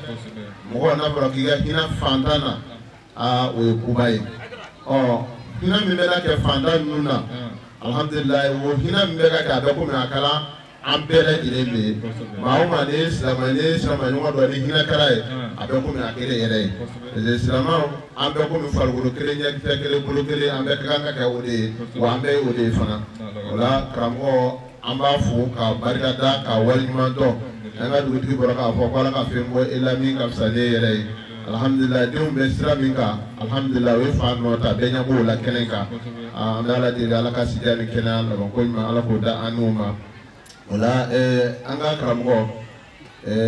mɔgɔ n'a fɔra k'i ka hinɛ fantan na aa o ye koba ye ɔ hinɛ min bɛ na kɛ fantan ninnu na alhamdulillah o hinɛ min bɛ ka kɛ a bɛ komi a kɛra an bɛɛ lajɛlen de ye maa o maa n'i ye silamɛ n'i ye silamɛ ɲɔgɔn dɔn ni hinɛkɛla ye a bɛ komi a kelen yɛrɛ ye parce que silamɛw an bɛɛ komi farikolo kelen ɲɛkisɛ kelen bolo kelen an bɛɛ ka kan ka kɛ o de ye wa an bɛɛ ye o de ye fana o la karamɔgɔ an b'a fo ka barika da ka waleɲuman dɔn an ka dugutigi bɔra k'a fɔ ko ala ka fɛn bɔ e la min ka fisa n'e yɛrɛ ye alhamdulillah denw bɛ sira min kan alhamdulillah o ye fa nɔ ta bɛɛ ɲɛ b'o la kɛnɛ kan an bɛ ala deli ala ka sidiya ni kɛnɛya laban ko ɲuman ala k'o da an n'u ma. O la an ka karamɔgɔ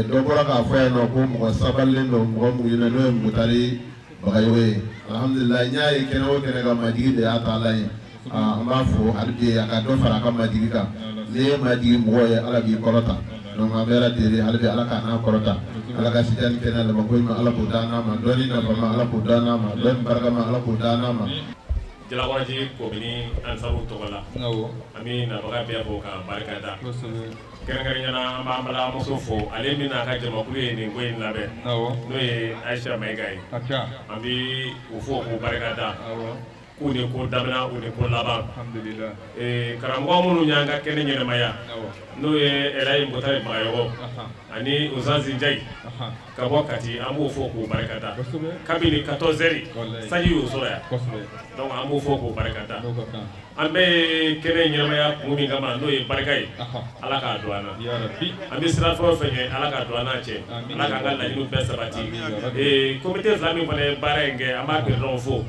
dɔ bɔra k'a fɔ yan nɔ ko mɔgɔ sabalilen don mɔgɔ muɲunen n'o ye Mutari Bagayogo ye alhamdulillah n y'a ye kɛnɛ o kɛnɛ kan majigi de y'a taalan ye an b'a fo hali bi a ka dɔ fara a ka majigi kan n'i ye majigi mɔgɔ ye ala b'i kɔrɔta donc an bɛ ala deli hali bi ala k'a n'a kɔrɔta ala ka sidiya ni kɛnɛya laban ko ɲuman ala k'o d'an n'a ma dɔnni nafama ala k'o d'an n'a ma dɔnni barikama ala k'o d'an n'a ma. Jalakɔrɔji komini ansaru tɔgɔ la an bɛ nabaga bɛɛ fo ka barika da kɛrɛnkɛrɛnnenya la an b'an balimamuso fo ale min n'a ka jamakulu ye nin ko in labɛn n'o ye Ayisa Mayiga ye an bɛ u fo k'u barika da k'u ni ko daminɛ u ni ko laban karamɔgɔ minnu y'an ka kɛnɛ ɲɛnamaya n'o ye Elayi Mutari Bagayogo ani Uzazi Njayi ka bɔ Kati an b'o fo k'u barika da kabini 14h sanji y'u sɔrɔ yan donc an b'o fo k'u barika da an bɛ kɛnɛ ɲɛnamaya kun min kama n'o ye barika ye ala k'a don an na an bɛ sira fɛn o fɛn ɲɛ ala k'a don an n'a cɛ ala k'an ka laɲiniw bɛɛ sabati comité fila min fana ye baara in kɛ an b'a président fo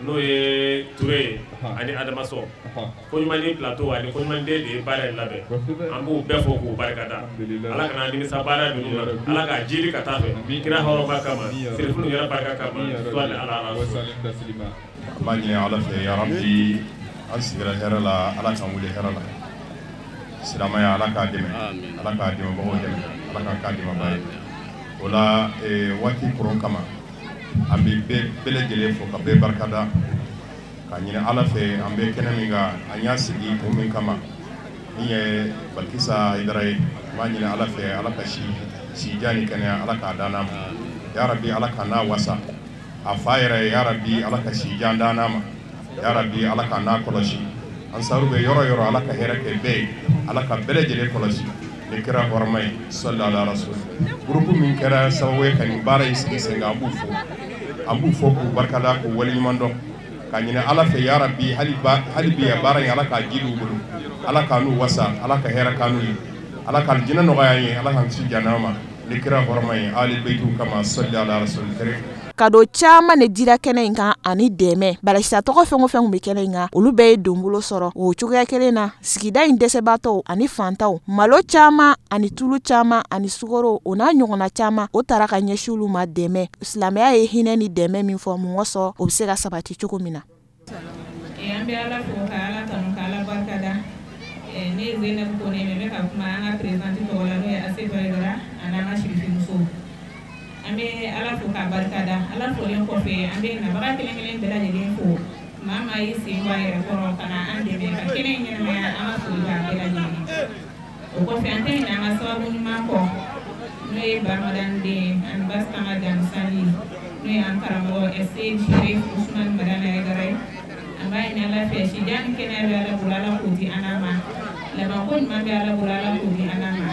n'o ye Ture ye ani Adama Sɔ Koɲumani plateau ani Koɲumani den de ye baara in labɛn an b'u bɛɛ fo k'u barika da ala kana nimisa baara ninnu na ala k'a jiri ka taa fɛ kira hɔrɔnba kama sirifunu yɛrɛ barika kama suwali ala ala. An b'a ɲini ala fɛ yarabi an sigira hɛrɛ la ala k'an wuli hɛrɛ la silamɛya ala k'a dɛmɛ ala k'a dɛmɛbagaw dɛmɛ ala k'a k'a dɛmɛbaa ye o la waati koron kama an bɛ bɛɛ lajɛlen fo ka bɛɛ barika da k'a ɲini ala fɛ an bɛ kɛnɛ min kan an y'a sigi kun min kama min ye Balikisa Hayidara ye an b'a ɲini ala fɛ ala ka si jan ni kɛnɛya ala k'a d'an n'a ma yarabi ala k'a n'a wasa a fa yɛrɛ yarabi ala ka si jan d'an n'a ma yarabi ala k'a n'a kɔlɔsi ansaru bɛ yɔrɔ yɔrɔ ala ka hɛrɛ kɛ bɛɛ ye ala ka bɛɛ lajɛlen kɔlɔsi Ni kira hɔrɔma ye sallallahu alaihi wasallam. Groupe min kɛra sababu ye ka nin baara in sigi sen kan, an b'u fo, an b'u fo k'u barikada, k'u waleɲuman dɔn, ka ɲini Ala fɛ yarabi hali bi a baara in Ala k'a jidi u bolo, Ala k'a n'u wasa, Ala ka hɛrɛ k'an n'u ye, Ala ka alijinɛ nɔgɔya an ye, Ala k'an kisi jahanama ma. Ni kira hɔrɔma ye ali beyitiw kama sallallahu alaihi wasallam. Kado caman de dira kɛnɛ in kan ani dɛmɛ. Balakisa tɔgɔ fɛn o fɛn kun bɛ kɛnɛ in kan, olu bɛɛ ye donbolo sɔrɔ. O cogoya kelen na, sigida in dɛsɛbaatɔw ani fantanw, malo caman ani tulu caman ani sukaro, o n'a ɲɔgɔnna caman, o taara ka ɲɛsin olu ma dɛmɛ. Silamɛya ye hinɛ ni dɛmɛ min fɔ, mɔgɔ sɔrɔ o bɛ se ka sabati cogo min na. An bɛ Ala fo ka Ala tanu ka Ala barika da. Ne ye Zeinabu Kone ye, n bɛ ka kuma an ka présidente tɔgɔ la, n'o ye Asetu Hayidara ani an ka sirifimuso. An bɛ Ala fo k'a barika da. Ala folen kɔfɛ, an bɛ nabaga kelen kelen bɛɛ lajɛlen fo. Maa maa y'i sen bɔ a yɛrɛ kɔrɔ ka na an dɛmɛ ka kɛnɛ in ɲɛnamaya, an ka foli b'a bɛɛ lajɛlen. O kɔfɛ, an tɛ ɲinɛ an ka sababu ɲuman kɔ, n'o ye Bamadan den ani Basitama Damusani, n'o ye an karamɔgɔ Ɛse Sherif Usumani Madani Hayidara ye. An b'a ɲini Ala fɛ, sijan ni kɛnɛya bɛ Ala bolo, Ala k'o di an n'a ma. Labanko ɲuman bɛ Ala bolo, Ala k'o di an n'a ma.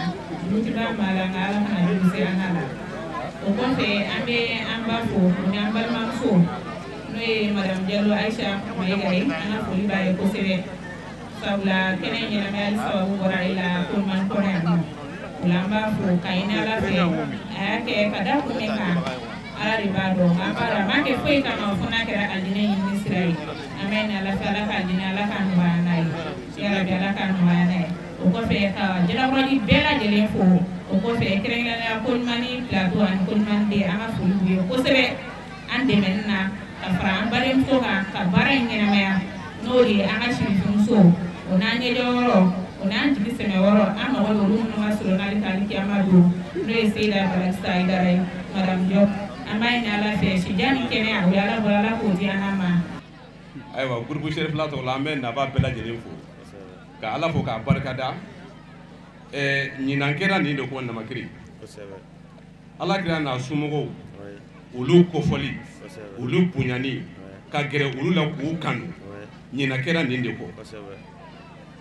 Jugu b'a maa la, nka Ala kana jugu se an n'a la. O kɔfɛ, an bɛ an ba fo, o ni an balimamuso, n'o ye Madame Diallo Aïcha Mayiga ye, an ka foli b'a ye kosɛbɛ. Sabula kɛnɛ ɲɛnamayali sababu bɔra e la Koɲumani kɔnɔ yan nɔ. O la an b'a fo ka ɲini Ala fɛ, a y'a kɛ ka da kun min kan, Ala de b'a dɔn. An b'a dɔn a m'a kɛ foyi kama fo n'a kɛra alijinɛ ɲinini sira ye. An bɛ ɲini Ala fɛ, Ala ka alijinɛ, Ala k'a nɔgɔya n'a ye. Yarabi, Ala k'a nɔgɔya n'a ye. O kɔfɛ, ka Jalakɔrɔji bɛɛ lajɛlen fo. O kɔfɛ, kɛrɛnkɛrɛnnenya Koɲumani plateau ani Koɲumani den, an ka foli b'u ye kosɛbɛ an dɛmɛni na ka fara an badenmuso kan ka baara in ɲɛnamaya, n'o de ye an ka sirifimuso, o n'an ɲɛjɔyɔrɔ, o n'an jigi sɛmɛyɔrɔ, an mago bɛ olu minnu ka surun n'ale ka alikiyama don, n'o ye Seyida Balakisa Hayidara ye, Madame Diop. An b'a ɲini Ala fɛ, sijan ni kɛnɛya, o ye Ala bolo, Ala k'o di an n'a ma. Ayiwa, groupe Cherifla tɔgɔ la, an bɛ naba bɛɛ lajɛlen fo ka Ala fo k'a barikada. Ɲinan kɛra nin de kɔ Namakiri. Ala kɛra n'a somɔgɔw, olu kofɔli, olu bonyani, ka gɛrɛ olu la k'u kanu, ɲinan kɛra nin de kɔ.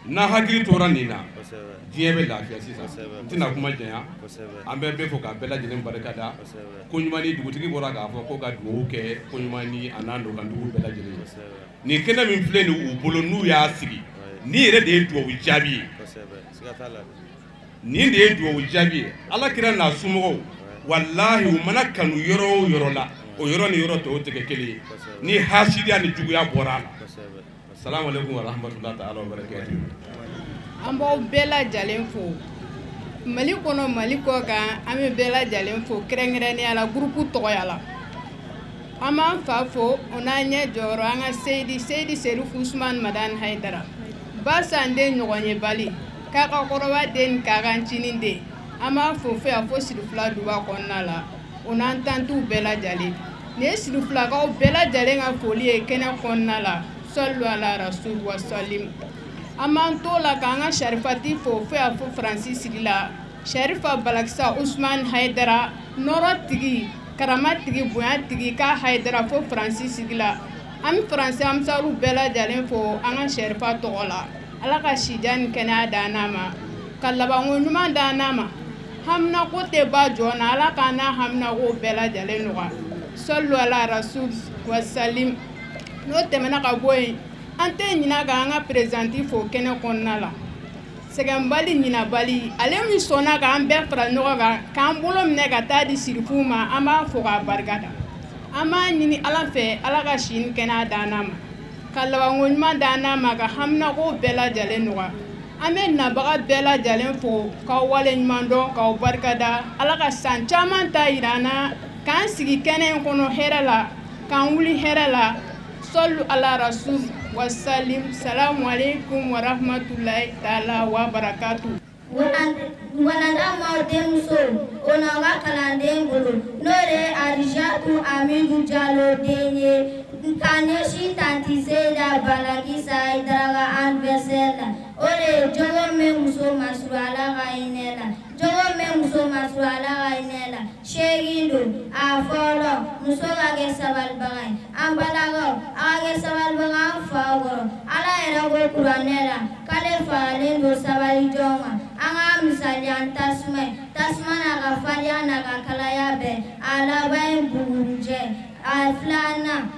N'a hakili tora nin na, diɲɛ bɛ lafiya sisan. N tɛna kuma janya, an bɛ bɛɛ fo k'a bɛɛ lajɛlen barika da. Koɲumani dugutigi bɔra k'a fɔ ko ka dugawu kɛ Koɲumani a n'a nɔkandugu bɛɛ lajɛlen ye. Nin kɛnɛ min filɛ nin u bolo, n'u y'a sigi, nin yɛrɛ de ye dugawu jaabi ye. Nin de ye dugawu jaabi ye. Ala kira n'a somɔgɔw, walahi u mana kanu yɔrɔ o yɔrɔ la, o yɔrɔ ni yɔrɔ tɔw tɛ kɛ kelen ye. Ni hasidiya ni juguya bɔra a la. Salamu alaikum wa rahmatullahi ta'ala wa barakatuh. An b'aw bɛɛ lajɛlen fo Mali kɔnɔ, Mali kɔ kan, an bɛ bɛɛ lajɛlen fo kɛrɛnkɛrɛnnenya la groupe tɔgɔya la. An b'an fa fo, o n'an ɲɛ jɔyɔrɔ, an ka Seyidi Sherif Usumani Madani Hayidara. Basan den ɲɔgɔn ye bali, k'a ka kɔrɔba den k'a ka ncinin den. An b'a fo fo yan fo Sirifila duba kɔnɔna la, o n'an tantiw bɛɛ lajɛlen. Nin ye Sirifilakaw bɛɛ lajɛlen ka foli ye kɛnɛ kɔnɔna la. Sallu ala rasul wa salim. An b'an to la k'an ka Sharifati fo fo yan fo Faransi sigi la. Sharifa Balakisa Usumani Hayidara, nɔrɔ tigi, karama tigi, bonya tigi, k'a Hayidara fo Faransi sigi la. An bɛ Faransi ansaru bɛɛ lajɛlen fo an ka Sharifa tɔgɔ la. Ala ka sijan ni kɛnɛya d'an n'a ma, ka labanko ɲuman d'an n'a ma. Haminako tɛ ba jɔ na, Ala k'an n'a haminako bɛɛ lajɛlen nɔgɔya. Sallu ala rasul wa salim. N'o tɛmɛna ka bɔ yen, an tɛ ɲinɛ k'an ka présidente fo kɛnɛ kɔnɔna la. Sɛgɛnbali ɲinabali, ale min sɔnna k'an bɛɛ fara ɲɔgɔn kan, k'an bolo minɛ ka taa di sirifuw ma, an b'a fo k'a barika da. An b'a ɲini Ala fɛ, Ala ka si ni kɛnɛya d'an n'a ma, ka labanko ɲuman d'an n'a ma, ka haminako bɛɛ lajɛlen nɔgɔya. An bɛ nabaga bɛɛ lajɛlen fo k'aw waleɲuman dɔn, k'aw barika da. Ala ka san caman ta yira an na, k'an sigi kɛnɛ in kɔnɔ hɛrɛ la, k'an wuli hɛrɛ la. Sallu ala rasul wa salim. Salamu alaikum wa rahmatullahi ta'ala wa barakatuh. Wanadamaw denmuso, o n'aw ka kalanden bolo, n'o de ye Arijatu Amidu Jalo den ye, ka ɲɛsin tanti Seyida Balakisa Hayidara ka anniversaire la. O de ye jogo min muso masuru Ala ka hinɛ la, jogo min muso masuru Ala ka hinɛ la. 8 don. A fɔlɔ, muso ka kɛ sabalibaga ye. An balakaw, a ka kɛ sabalibaga an faw kɔrɔ. Ala yɛrɛ ko kuranɛ la k'ale faralen don sabali jɔn kan. An k'a b'a misaliya ni tasuma ye, tasuma n'a ka farinya n'a ka kalaya bɛɛ, a laban ye bugurijɛ. A filanan,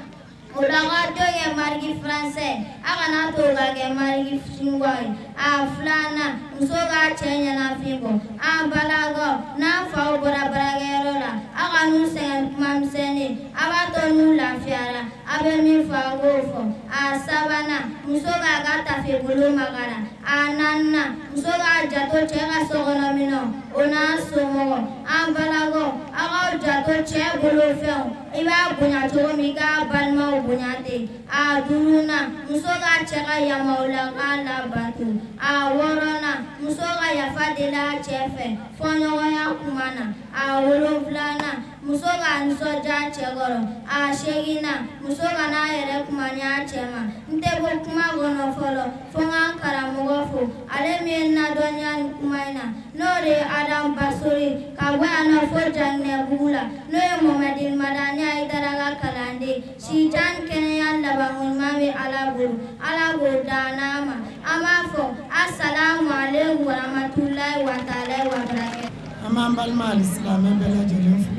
o la ka denw kɛ mariki faransɛ, a kana to o ka kɛ mariki sinuwa ye. A filanan, muso k'a cɛ ɲɛnafin bɔ. An balakaw, n'an faw bɔra baarakɛyɔrɔ la, a ka n'u sɛgɛn ni kuma misɛnnin ye, a b'a to n'u lafiyara, a bɛ min fɔ a k'o fɔ. A sabanan, muso k'a ka tafe bolo makara. A naaninan, muso k'a janto cɛ ka sokɔnɔminɛnw, o n'a somɔgɔw. An balakaw, aw k'aw janto cɛ bolofɛnw, i b'a bonya cogo min, i k'a balimaw bonya ten. A duurunan, muso k'a cɛ ka yamaruyakan labato. A wɔɔrɔnan, muso ka yafa deli a cɛ fɛ fɔɲɔgɔnya kuma na. A wolonfilanan, muso ka nisɔndiya cɛ kɔrɔ. A seeginnan, muso kana a yɛrɛ kuma ni a cɛ ma. N tɛ bɔ kuma kɔnɔ fɔlɔ fo n ka n karamɔgɔ fo, ale min ye n ladɔnniya nin kuma in na, n'o de ye Adamu Basori ka bɔ yan nɔ fo Jaginɛbugu la, n'o ye Mohamɛdi Madani Hayidara ka kalanden. Sijan ni kɛnɛya labanko ɲuman bɛ Ala bolo, Ala k'o d'an n'a ma. An b'a fɔ asalamu aleykum waramatulahi wa taala wa barakatu. An b'an balima alisilamɛ bɛɛ lajɛlen fo,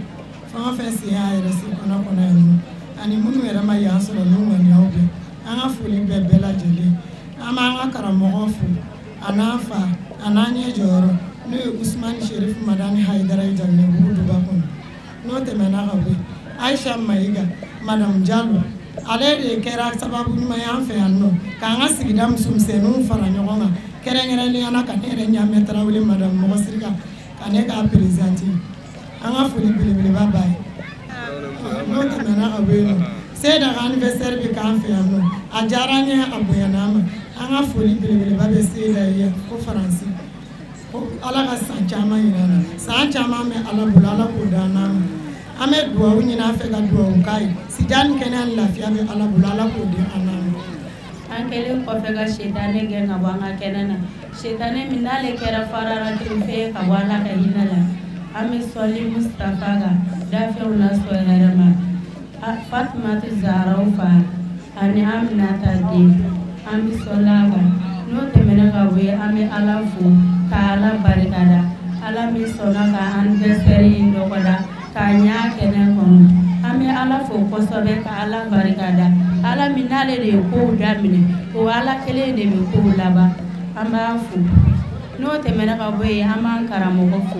fɛn o fɛn sen y'a yɛrɛ se kɔnɔ kɔnɔ yan nɔ, ani minnu yɛrɛ ma yan sɔrɔ n'u ŋaniyaw bɛɛ, an ka foli bɛ bɛɛ lajɛlen. An b'an ka karamɔgɔ fo, a n'an fa, a n'an ɲɛ jɔyɔrɔ, n'o ye Usumani Serifu Madani Hayidara ye Jaginɛbugu duba kɔnɔ. N'o tɛmɛna ka bɔ yen, Ayisa Mayiga, Madamu Jalo, ale de kɛra sababu ɲuman ye an fɛ yan nɔ k'an ka sigida musomisɛnninw fara ɲɔgɔn kan, kɛrɛnkɛrɛnnenya la ka ne yɛrɛ Ɲamɛ Tarawele Madamu Mɔgɔsiri ka ne k'a perezanti. An ka foli belebeleba b'a ye. N'o tɛmɛna ka bɔ yen nɔ, Seyida ka anniversaire bɛ k'an fɛ yan nɔ, a diyara an ye, a bonyana an ma. An ka foli belebeleba bɛ Seyida ye ko Faransi, ko Ala ka san caman yira an na, san caman bɛ Ala bolo, Ala k'o d'an n'a ma. An bɛ duwawu ɲini a fɛ ka duwawu k'a ye, sida ni kɛnɛya ni lafiya bɛ Ala bolo, Ala k'o di an n'a ma. An kɛlen kɔfɛ ka setanɛ gɛn ka bɔ an ka kɛnɛ na, setanɛ min n'ale kɛra farara fɛn ye ka bɔ Ala ka hinɛ la, an bɛ sɔli Mustafa kan dafɛnw lasɔn hɛrɛ ma, Fatumata Zaharaw fa ani Aminata den, an bɛ sɔli a kan. N'o tɛmɛna ka bɔ yen, an bɛ Ala fo ka Ala barikada, Ala min sɔnna ka anniversaire in dɔgɔda k'a ɲɛ a kɛnɛ kɔnɔ. An bɛ Ala fo kosɛbɛ ka Ala barikada, Ala min n'ale de ye kow daminɛ, o Ala kelen de bɛ kow laban, an b'a fo. N'o tɛmɛna ka bɔ yen, an b'an karamɔgɔ fo,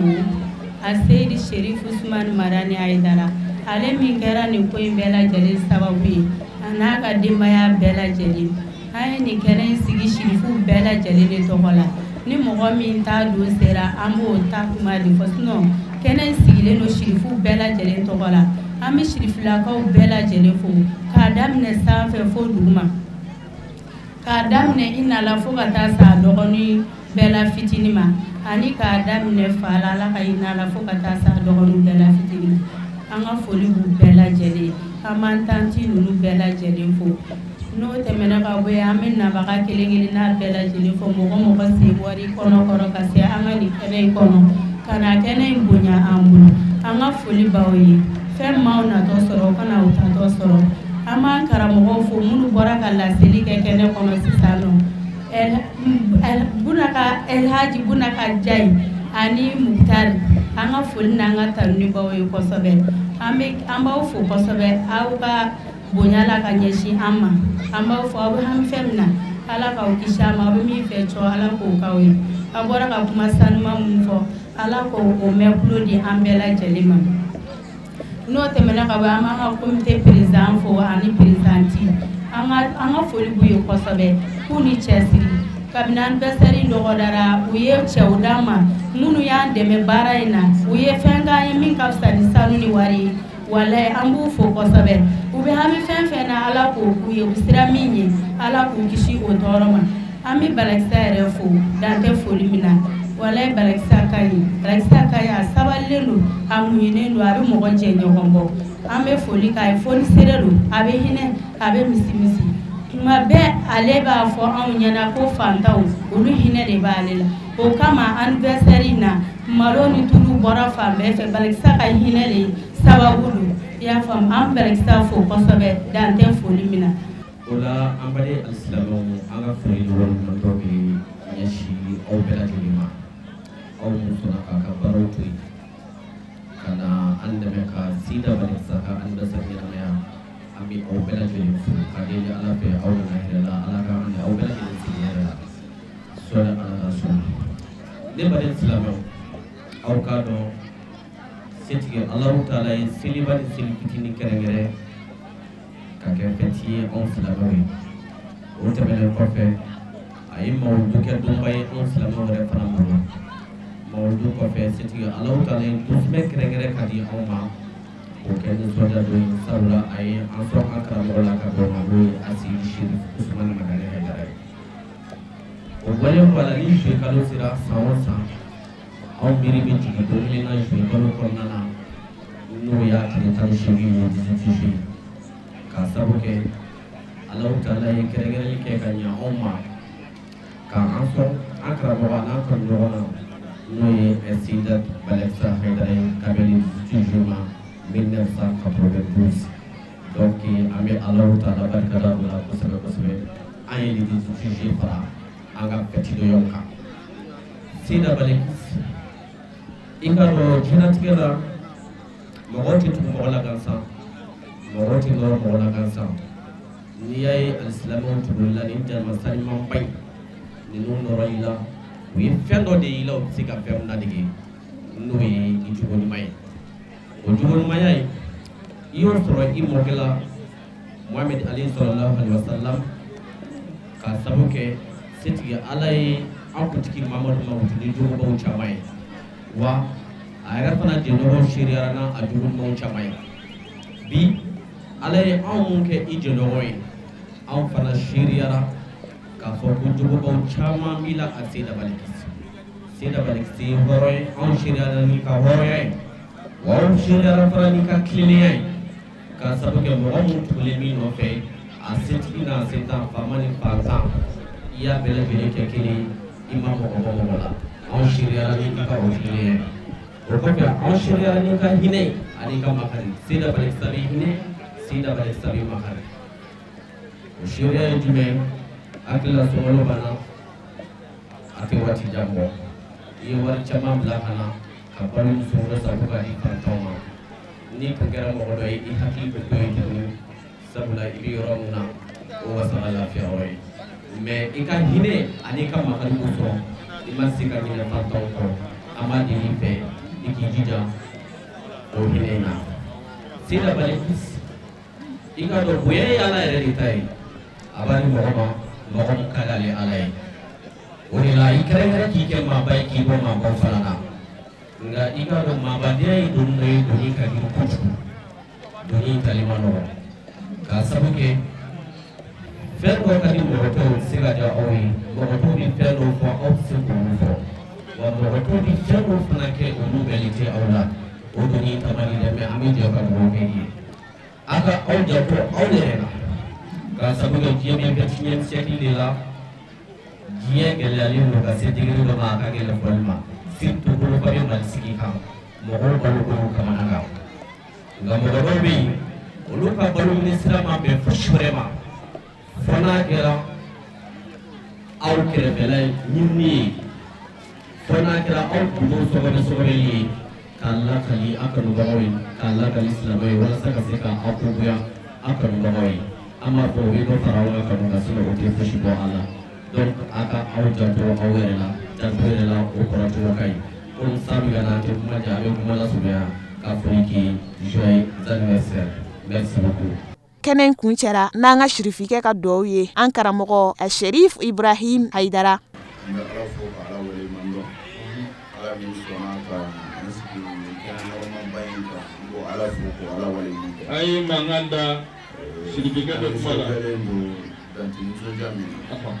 a Seyidi Serifu Usumani Madani Hayidara, ale min kɛra nin ko in bɛɛ lajɛlen sababu ye, a n'a ka denbaya bɛɛ lajɛlen. An ye nin kɛnɛ in sigi sirifuw bɛɛ lajɛlen de tɔgɔ la. Ni mɔgɔ min t'a don sera, an b'o ta kuma de fɔ, sinon kɛnɛ in sigilen don sirifuw bɛɛ lajɛlen tɔgɔ la. An bɛ sirifilakaw bɛɛ lajɛlen fo, k'a daminɛ sanfɛ fo duguma, k'a daminɛ i nala fo ka taa s'a dɔgɔnin bɛɛ la fitinin ma, ani k'a daminɛ fa la, Ala ka hinɛ la fo ka taa s'a dɔgɔnin bɛɛ la fitinin ma. An ka foli b'u bɛɛ lajɛlen, an b'an tanti ninnu bɛɛ lajɛlen fo. N'o tɛmɛna ka bɔ yen, an bɛ nabaga kelen kelenna bɛɛ lajɛlen fo, mɔgɔ mɔgɔ sen bɔra i kɔnɔ kɔrɔ ka se an ka nin kɛnɛ in kɔnɔ, ka na kɛnɛ in bonya an bolo. An ka foli b'aw ye, fɛn m'aw natɔ sɔrɔ, o kana u tatɔ sɔrɔ. An b'an karamɔgɔw fo minnu bɔra ka laseli kɛ kɛnɛ kɔnɔ sisan nɔ, Bunaka Elhaji Bunaka Jayi ani Mukutari, an ka foli n'an ka tanuni b'aw ye kosɛbɛ. An b'aw fo kosɛbɛ aw ka bonya la ka ɲɛsin an ma. An b'aw fo, aw bɛ hami fɛn min na, Ala k'aw kisi a ma, aw bɛ min fɛ cɔ, Ala k'o k'aw ye. Aw bɔra ka kuma sanuman min fɔ, Ala k'o mɛn tulo di an bɛɛ lajɛlen ma. N'o tɛmɛna ka bɔ, an b'an ka comité président fo ani présidente, an ka foli b'u ye kosɛbɛ, k'u ni cɛsiri. Kabini anniversaire dɔgɔdara, u ye cɛw d'an ma minnu y'an dɛmɛ baara in na, u ye fɛn k'an ye min ka fisa ni sanu ni wari ye. Walayi, an b'u fo kosɛbɛ. U bɛ hami fɛn fɛn na, Ala k'o k'u ye, u sera min ye, Ala k'u kisi o tɔɔrɔ ma. An bɛ Balakisa yɛrɛ fo, dan tɛ foli min na. Walayi, Balakisa ka ɲi, Balakisa ka ɲi, a sabalilen don, a muɲunen don, a bɛ mɔgɔ jɛ ɲɔgɔn bɔ. An bɛ foli k'a ye, fonisere don, a bɛ hinɛ, a bɛ misimisi. Tuma bɛɛ ale b'a fɔ anw ɲɛna ko fantanw, olu hinɛ de b'ale la. O kama anniversaire in na, malo ni tulu bɔra fan bɛɛ fɛ, Balakisa ka hinɛ de sababu don. I y'a faamu, an Balakisa fo kosɛbɛ, dan tɛ foli min na. O la, an baden alisilamɛw, an ka foli ni waleɲumandɔn bɛ ɲɛsin aw bɛɛ lajɛlen ma. aw mun sɔnna k'a ka baaraw to yen ka na an dɛmɛ ka Seyida Balkisa ka anniversaire ɲɛnamaya. An bɛ aw bɛɛ lajɛlen fo ka deli Ala fɛ aw nana hɛrɛ la, Ala ka an ni aw bɛɛ lajɛlen sigi hɛrɛ la. Sɔli Ala ka so. Ne baden silamɛw, aw k'a dɔn setigi Alahu taala ye seliba ni seli fitinin kɛrɛnkɛrɛn ka kɛ fɛti ye anw silamɛw ye. O tɛmɛnen kɔfɛ, a ye mawuludu kɛ donba ye anw silamɛw yɛrɛ fana bolo. Mawuludu kɔfɛ, setigi Alahu taala ye donsumɛ kɛrɛnkɛrɛn ka di anw ma k'o kɛ nisɔndiya don ye, sabula a ye an sɔn an karamɔgɔ la ka bɛn o ma, n'o ye Aseyidi Serif Usumani Madani Hayidara ye. O bɔlen kɔ a la, ni juillet kalo sera san o san, anw miiri bɛ jigin don kelen na juillet kalo kɔnɔna na, n'o y'a tile 18 ye, 18 juillet, k'a sabu kɛ Alahu taala ye kɛrɛnkɛrɛnli kɛ ka ɲɛ anw ma k'an sɔn an karamɔgɔ an'an kanuɲɔgɔn na, n'o ye Seyida Balkisa Hayidara ye, ka bɛn 18 juillet ma 1992. Donc an bɛ Alahu taala barikada o la kosɛbɛ kosɛbɛ. An ye le 18 juillet fara an ka fɛti dɔɲɔgɔn kan. Seyida Balkisa, i k'a dɔn diɲɛlatigɛ la mɔgɔw tɛ tugu mɔgɔ la gansan, mɔgɔw tɛ nɔrɔ mɔgɔ la gansan. N'i y'a ye alisilamɛw tuguli la nin jama sanimanba in, ninnu nɔrɔ i la, u ye fɛn dɔ de y'i la u bɛ se ka fɛn min ladege, n'o ye i jogo ɲuman ye. O jogo ɲumanya in, i y'o sɔrɔ i mɔkɛ la Muhamɛdi alayhi sallallahu alayhi wa sallam, k'a sabu kɛ setigi Ala ye an kuntigi Mamadu mankutu ni jogobaw caman ye, wa a yɛrɛ fana jɛɲɔgɔn seereyara n'a a jogo ɲumanw caman ye. Bi Ala ye anw mun kɛ i jɛɲɔgɔn ye, anw fana seereyara k'a fɔ ko jogobaw caman b'i la a Seyida Balkisa. Seyida Balkisa ye hɔrɔn ye, anw seereyara n'i ka hɔrɔnya ye, wa anw seereyara fana n'i ka tilennenya ye, k'a sabu kɛ mɔgɔ mun tugulen b'i nɔfɛ, a setigi n'a sentan, faama ni fantan, i y'a bɛɛ lajɛlen kɛ kelen ye, i ma mɔgɔ bɔ mɔgɔ la. Anw seereyara n'i ka o tilennenya ye. O kɔfɛ, anw seereyara n'i ka hinɛ ye ani ka makari. Seyida Balkisa bɛ hinɛ, Seyida Balkisa bɛ makari. O seereya ye jumɛn ye? Hakili la sunkalo banna, a tɛ waati jan bɔ, i ye wari caman bila ka na ka balo ni sunkalo san ko k'a di fantanw ma. N'i tun kɛra mɔgɔ dɔ ye, i hakili bɛ to yen tuguni, sabula i bɛ yɔrɔ min na, o wasara lafiya yɔrɔ ye. Mɛ i ka hinɛ ani i ka makari kosɔn, i ma se ka ɲinɛ fantanw kɔ. An b'a deli i fɛ i k'i jija o hinɛ in na. Seyida Balkisa, i k'a dɔn bonya ye Ala yɛrɛ de ta ye, a b'a di mɔgɔ ma, mɔgɔ min ka d'ale Ala ye. O de la i kɛrɛnkɛrɛn k'i kɛ maaba ye, k'i bɔ maabaw fana na. Nka i k'a dɔn maabadenya ye doni dɔ ye, doni ka girin kojugu, doni in tali ma nɔgɔn, k'a sabu kɛ fɛn dɔ ka di mɔgɔ tɔw tɛ se ka diya aw ye, mɔgɔ tɔw bɛ fɛn dɔw fɔ aw tɛ se k'olu fɔ, wa mɔgɔ tɔw bɛ fɛn dɔw fana kɛ olu bɛnnen tɛ aw la. O doni in ta man di dɛ, mɛ an bɛ jɛ ka dugawu kɛ i ye. A ka aw janto aw yɛrɛ la, k'a sabu kɛ diɲɛ bɛ 21e siècle de la, diɲɛ gɛlɛyalen don ka se degré dɔ ma, a ka gɛlɛn fɔli ma, surtout bolofa bɛ Mali sigi kan, mɔgɔw balo ko y'u kamana gan. Nka mɔgɔ dɔw bɛ yen, olu ka balo ɲini sira ma bɛn fosi wɛrɛ ma fo n'a kɛra aw kɛrɛfɛla ɲinini ye, fo n'a kɛra aw gundo sɔgɔbɛ sɔgɔbɛli ye, k'a lakali an kanubagaw ye, k'a lakali silamɛw ye, walasa ka se ka aw ko goya an kanubagaw ye. An b'a fɔ o ye dɔ fara aw ka kanu kan, sinon o tɛ fosi bɔ a la. Donc a ka aw janto aw yɛrɛ la, janto yɛrɛ la o kɔrɔ cogo ka ɲi. Komi san bɛ ka na, an tɛ kuma jan, an bɛ kuma lasurunya k'a fɔ i k'i joyeux anniversaire. Merci beaucoup. Kɛnɛ in kun cɛra n'an ka sirifikɛ ka duwawu ye, an karamɔgɔ Sherif Ibrahim Hayidara. An bɛ Ala fo ka Ala waleɲuman dɔn, Ala min sɔnna ka an sigi nin kɛnɛ nɔrɔmaba in kan, an b'o Ala fo k'o Ala waleɲuman dɔn. An ye mankan da sirifikɛ bɛ kuma la. An nisɔndiyalen don dan tɛ nisɔndiya min na.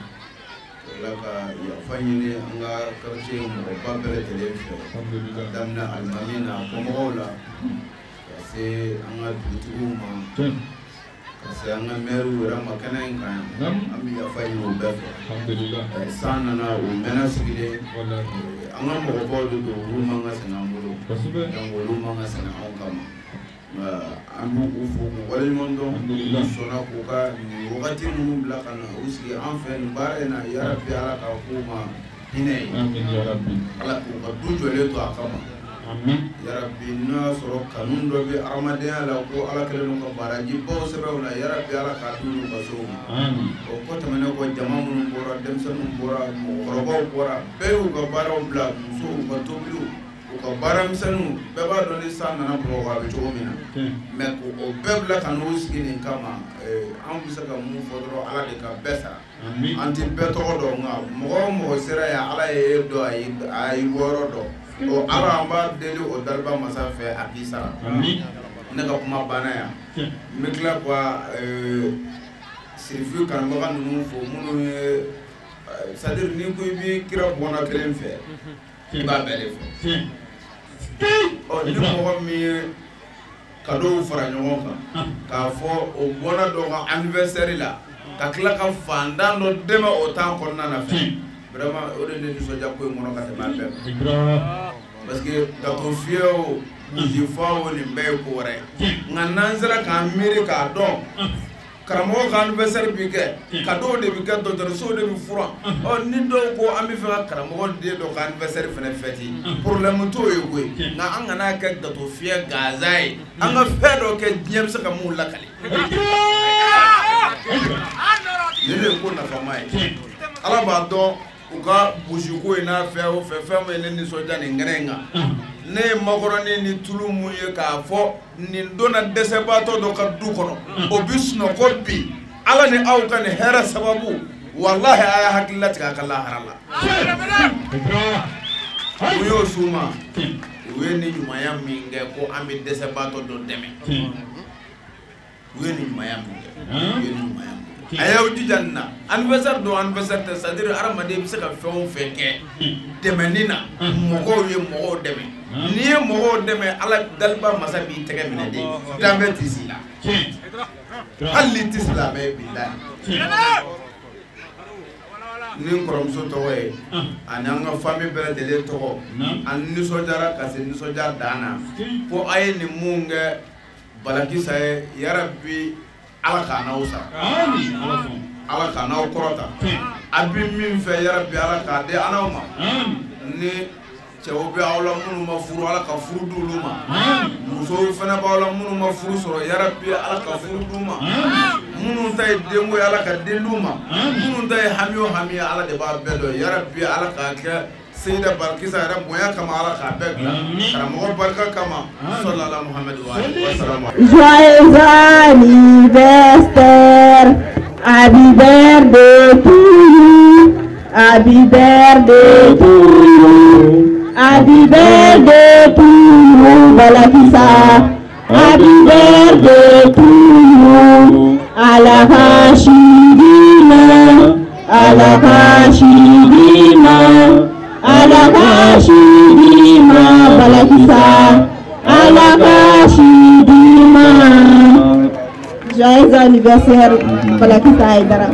Ala ka yafa ɲini an ka quartier mɔgɔba bɛɛ lajɛlen fɛ, ka daminɛ alimami n'a kɔmɔgɔw la, ka se an ka dugutigiw ma, ka se an ka maires yɛrɛ ma kɛnɛ in kan yan, an bɛ yafa ɲini o bɛɛ fɛ. San nana o mɛnna sigilen, an ka mɔgɔbaw de don, olu man ka sɛgɛn an bolo, donc olu man ka sɛgɛn anw kama. An b'u fo k'u waleɲuman dɔn, u sɔnna k'u ka nin wagati minnu bila ka na u sigi an fɛ nin baara in na. Yarabi Ala ka k'u ma hinɛ ye. Ala k'u ka du jɔlen to a kama. Yarabi, n'o y'a sɔrɔ kanu dɔ bɛ adamadenya la ko Ala kɛlen don ka baraji baw sɛbɛn u la, yarabi Ala k'a d'u ka so ma. O kɔ tɛmɛnen kɔ, jama minnu bɔra, denmisɛnninw bɔra, mɔgɔkɔrɔbaw bɔra, bɛɛ y'u ka baaraw bila, musow ka tobiliw, u ka baaramisɛnninw, bɛɛ b'a dɔn ni san nana Bamakɔ a bɛ cogo min na, mais k'o bɛɛ bila ka n'u sigi nin kama, an bɛ se ka mun fɔ dɔrɔn, Ala de ka bɛɛ sara. An tɛ bɛɛ tɔgɔ dɔn, nka mɔgɔ o mɔgɔ sera yan, Ala ye e dɔn, a y'i bɔyɔrɔ dɔn. O Ala, an b'a deli o daliba masa fɛ a k'i sara. Ne ka kuma banna yan. N bɛ tila ka Sirifu kanubaga ninnu fo, minnu ye, c'est à dire n'i ko i bɛ kira bɔnna kelen fɛ, i b'a bɛɛ de fɛ. Ɔ ni mɔgɔ min ye cadeau fara ɲɔgɔn kan k'a fɔ o bɔnna dɔ ka anniversaire la, ka tila ka fantan dɔ dɛmɛ o temps kɔnɔna na fɛ, vraiment o de ne nisɔndiya ko in kɔnɔ ka tɛmɛ a bɛɛ kan. Parce que gâteau fiyɛ o, bougie fa o, nin bɛɛ ye ko wɛrɛ ye. Nka n'an sera k'an miiri k'a dɔn karamɔgɔ ka anniversaire bi kɛ, cadeau de bi kɛ, dɔgɔtɔrɔsow de bi furan. Ɔ ni dɔw ko an bɛ fɛ ka karamɔgɔ den dɔ ka anniversaire fɛnɛ fêter, problème t'o ye koyi. Nka an kana kɛ gâteau fiyɛ gansan ye, an ka fɛn dɔ kɛ diɲɛ bɛ se ka mun lakale. Nin de ye ko nafama ye. Ala b'a dɔn u ka bougie ko in n'a fɛn o fɛn, fɛn min ye ne nisɔndiya nin kɛnɛ in kan, ne ye makɔrɔni ni tulu mun ye k'a fɔ nin donna dɛsɛbaatɔ dɔ ka du kɔnɔ, o bi sunɔgɔ bi. Ala ni aw ka nin hɛrɛ sababu, walahi a y'a hakili latigɛ a ka lahara la. U y'o s'u ma, u ye nin ɲumanya min kɛ ko an bɛ dɛsɛbaatɔ dɔ dɛmɛ, u ye nin ɲumanya min kɛ, u ye nin ɲumanya min kɛ. A y'aw jija nin na, anniversaire don, anniversaire tɛ, c'est à dire hadamaden bɛ se ka fɛn o fɛn kɛ dɛmɛni na, mɔgɔw ye mɔgɔw dɛmɛ. N'i ye mɔgɔw dɛmɛ, Ala daliba masa b'i tɛgɛ minɛ de, danbɛ tɛ s'i la, hali n'i tɛ silamɛ ye, bilahi. Ni n kɔrɔmuso tɔgɔ ye ani an ka famille bɛɛ lajɛlen tɔgɔ, an nisɔndiyara ka se nisɔndiya dan na ko a ye nin mun kɛ Balakisa ye, yarabi Ala k'a n'aw sara, Ala k'a n'aw kɔrɔta. A bɛ min fɛ, yarabi Ala k'a di an n'aw ma. Ni cɛw bɛ aw la minnu ma furu, Ala ka furu di olu ma. Musow fana b'aw la minnu ma furu sɔrɔ, yarabi Ala ka furu d'u ma. Minnu ta ye denko ye, Ala ka den d'u ma. Minnu ta ye hami o hami ye, Ala de b'a bɛɛ dɔn. Yarabi Ala k'a kɛ Seyida Balikisa yɛrɛ bonya kama, Ala k'a bɛɛ dilan karamɔgɔ barika kama. Sɔlala Muhamadu wa salamu. Joyeux anniversaire, happy birthday to you, happy birthday to you, happy birthday to you, Balakisa, happy birthday to you, Ala Hashidina, Ala Hashidina, Ala Hashidima, Balakisa, Ala Hashidima. Joyeux anniversaire, Balakisa Haidara.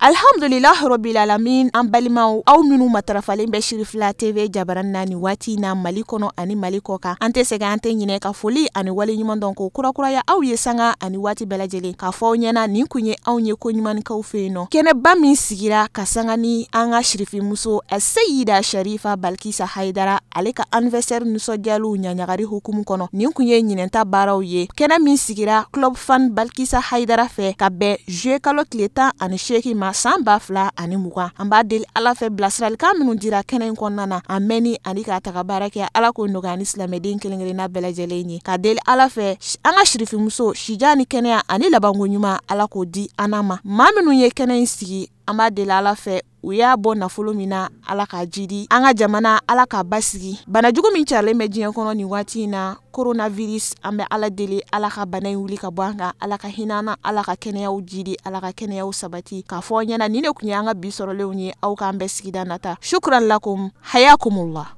Alhamdulillah rabbil alamin. An balimaw, aw minnu matarafalen bɛ Sirifila TV jabaran na nin waati na Mali kɔnɔ ani Mali kɔ kan, an tɛ sɛgɛn, an tɛ ɲinɛ ka foli ani wale ɲuman dɔn ko kurakuraya aw ye sanga ani waati bɛɛ lajɛlen k'a fɔ aw ɲɛna nin kun ye anw ye ko ɲumankaw fɛ yen nɔ. Kɛnɛba min sigira ka sanga ni an ka sirifimuso Seyida Sharifa Balkisa Haidara ale ka anniversaire nisɔndiyaliw ɲaɲagari hukumu kɔnɔ, nin kun ye ɲinɛnta baaraw ye. Kɛnɛ min sigira Club Fan Balkisa Haidara fɛ ka bɛn juillet kalo tile 18 ma san 2020. An b'a deli Ala fɛ bilasiralikan minnu dira kɛnɛ in kɔnɔna na, a mɛnni ani k'a taga baara kɛ, Ala k'o nɔgɔya ni silamɛden kelen kelenna bɛɛ lajɛlen ye. Ka deli Ala fɛ an ka sirifimuso sija ni kɛnɛya ani labanko ɲuman, Ala k'o di an n'a ma. Maa minnu ye kɛnɛ in sigi, an b'a deli Ala fɛ u y'a bɔ nafolo min na, Ala k'a jidi an ka jamana, Ala k'a basigi. Banajugu min carilen bɛ diɲɛ kɔnɔ nin waati in na, coronavirus, an bɛ Ala deli Ala ka bana in wuli ka bɔ an kan, Ala ka hinɛ an na, Ala ka kɛnɛyaw jidi, Ala ka kɛnɛyaw sabati. K'a fɔ aw ɲɛna nin de kun ye an ka bi sɔrɔlenw ye. Aw k'an bɛɛ sigida nata. Shukran lakum, hayakumullah.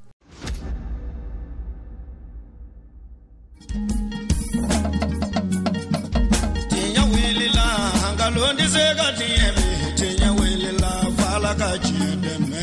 Tiɲɛ wulila, nkalon tɛ se ka tiɲɛ bi. Tiɲɛ wulila, f'Ala ka tiɲɛ dɛmɛ.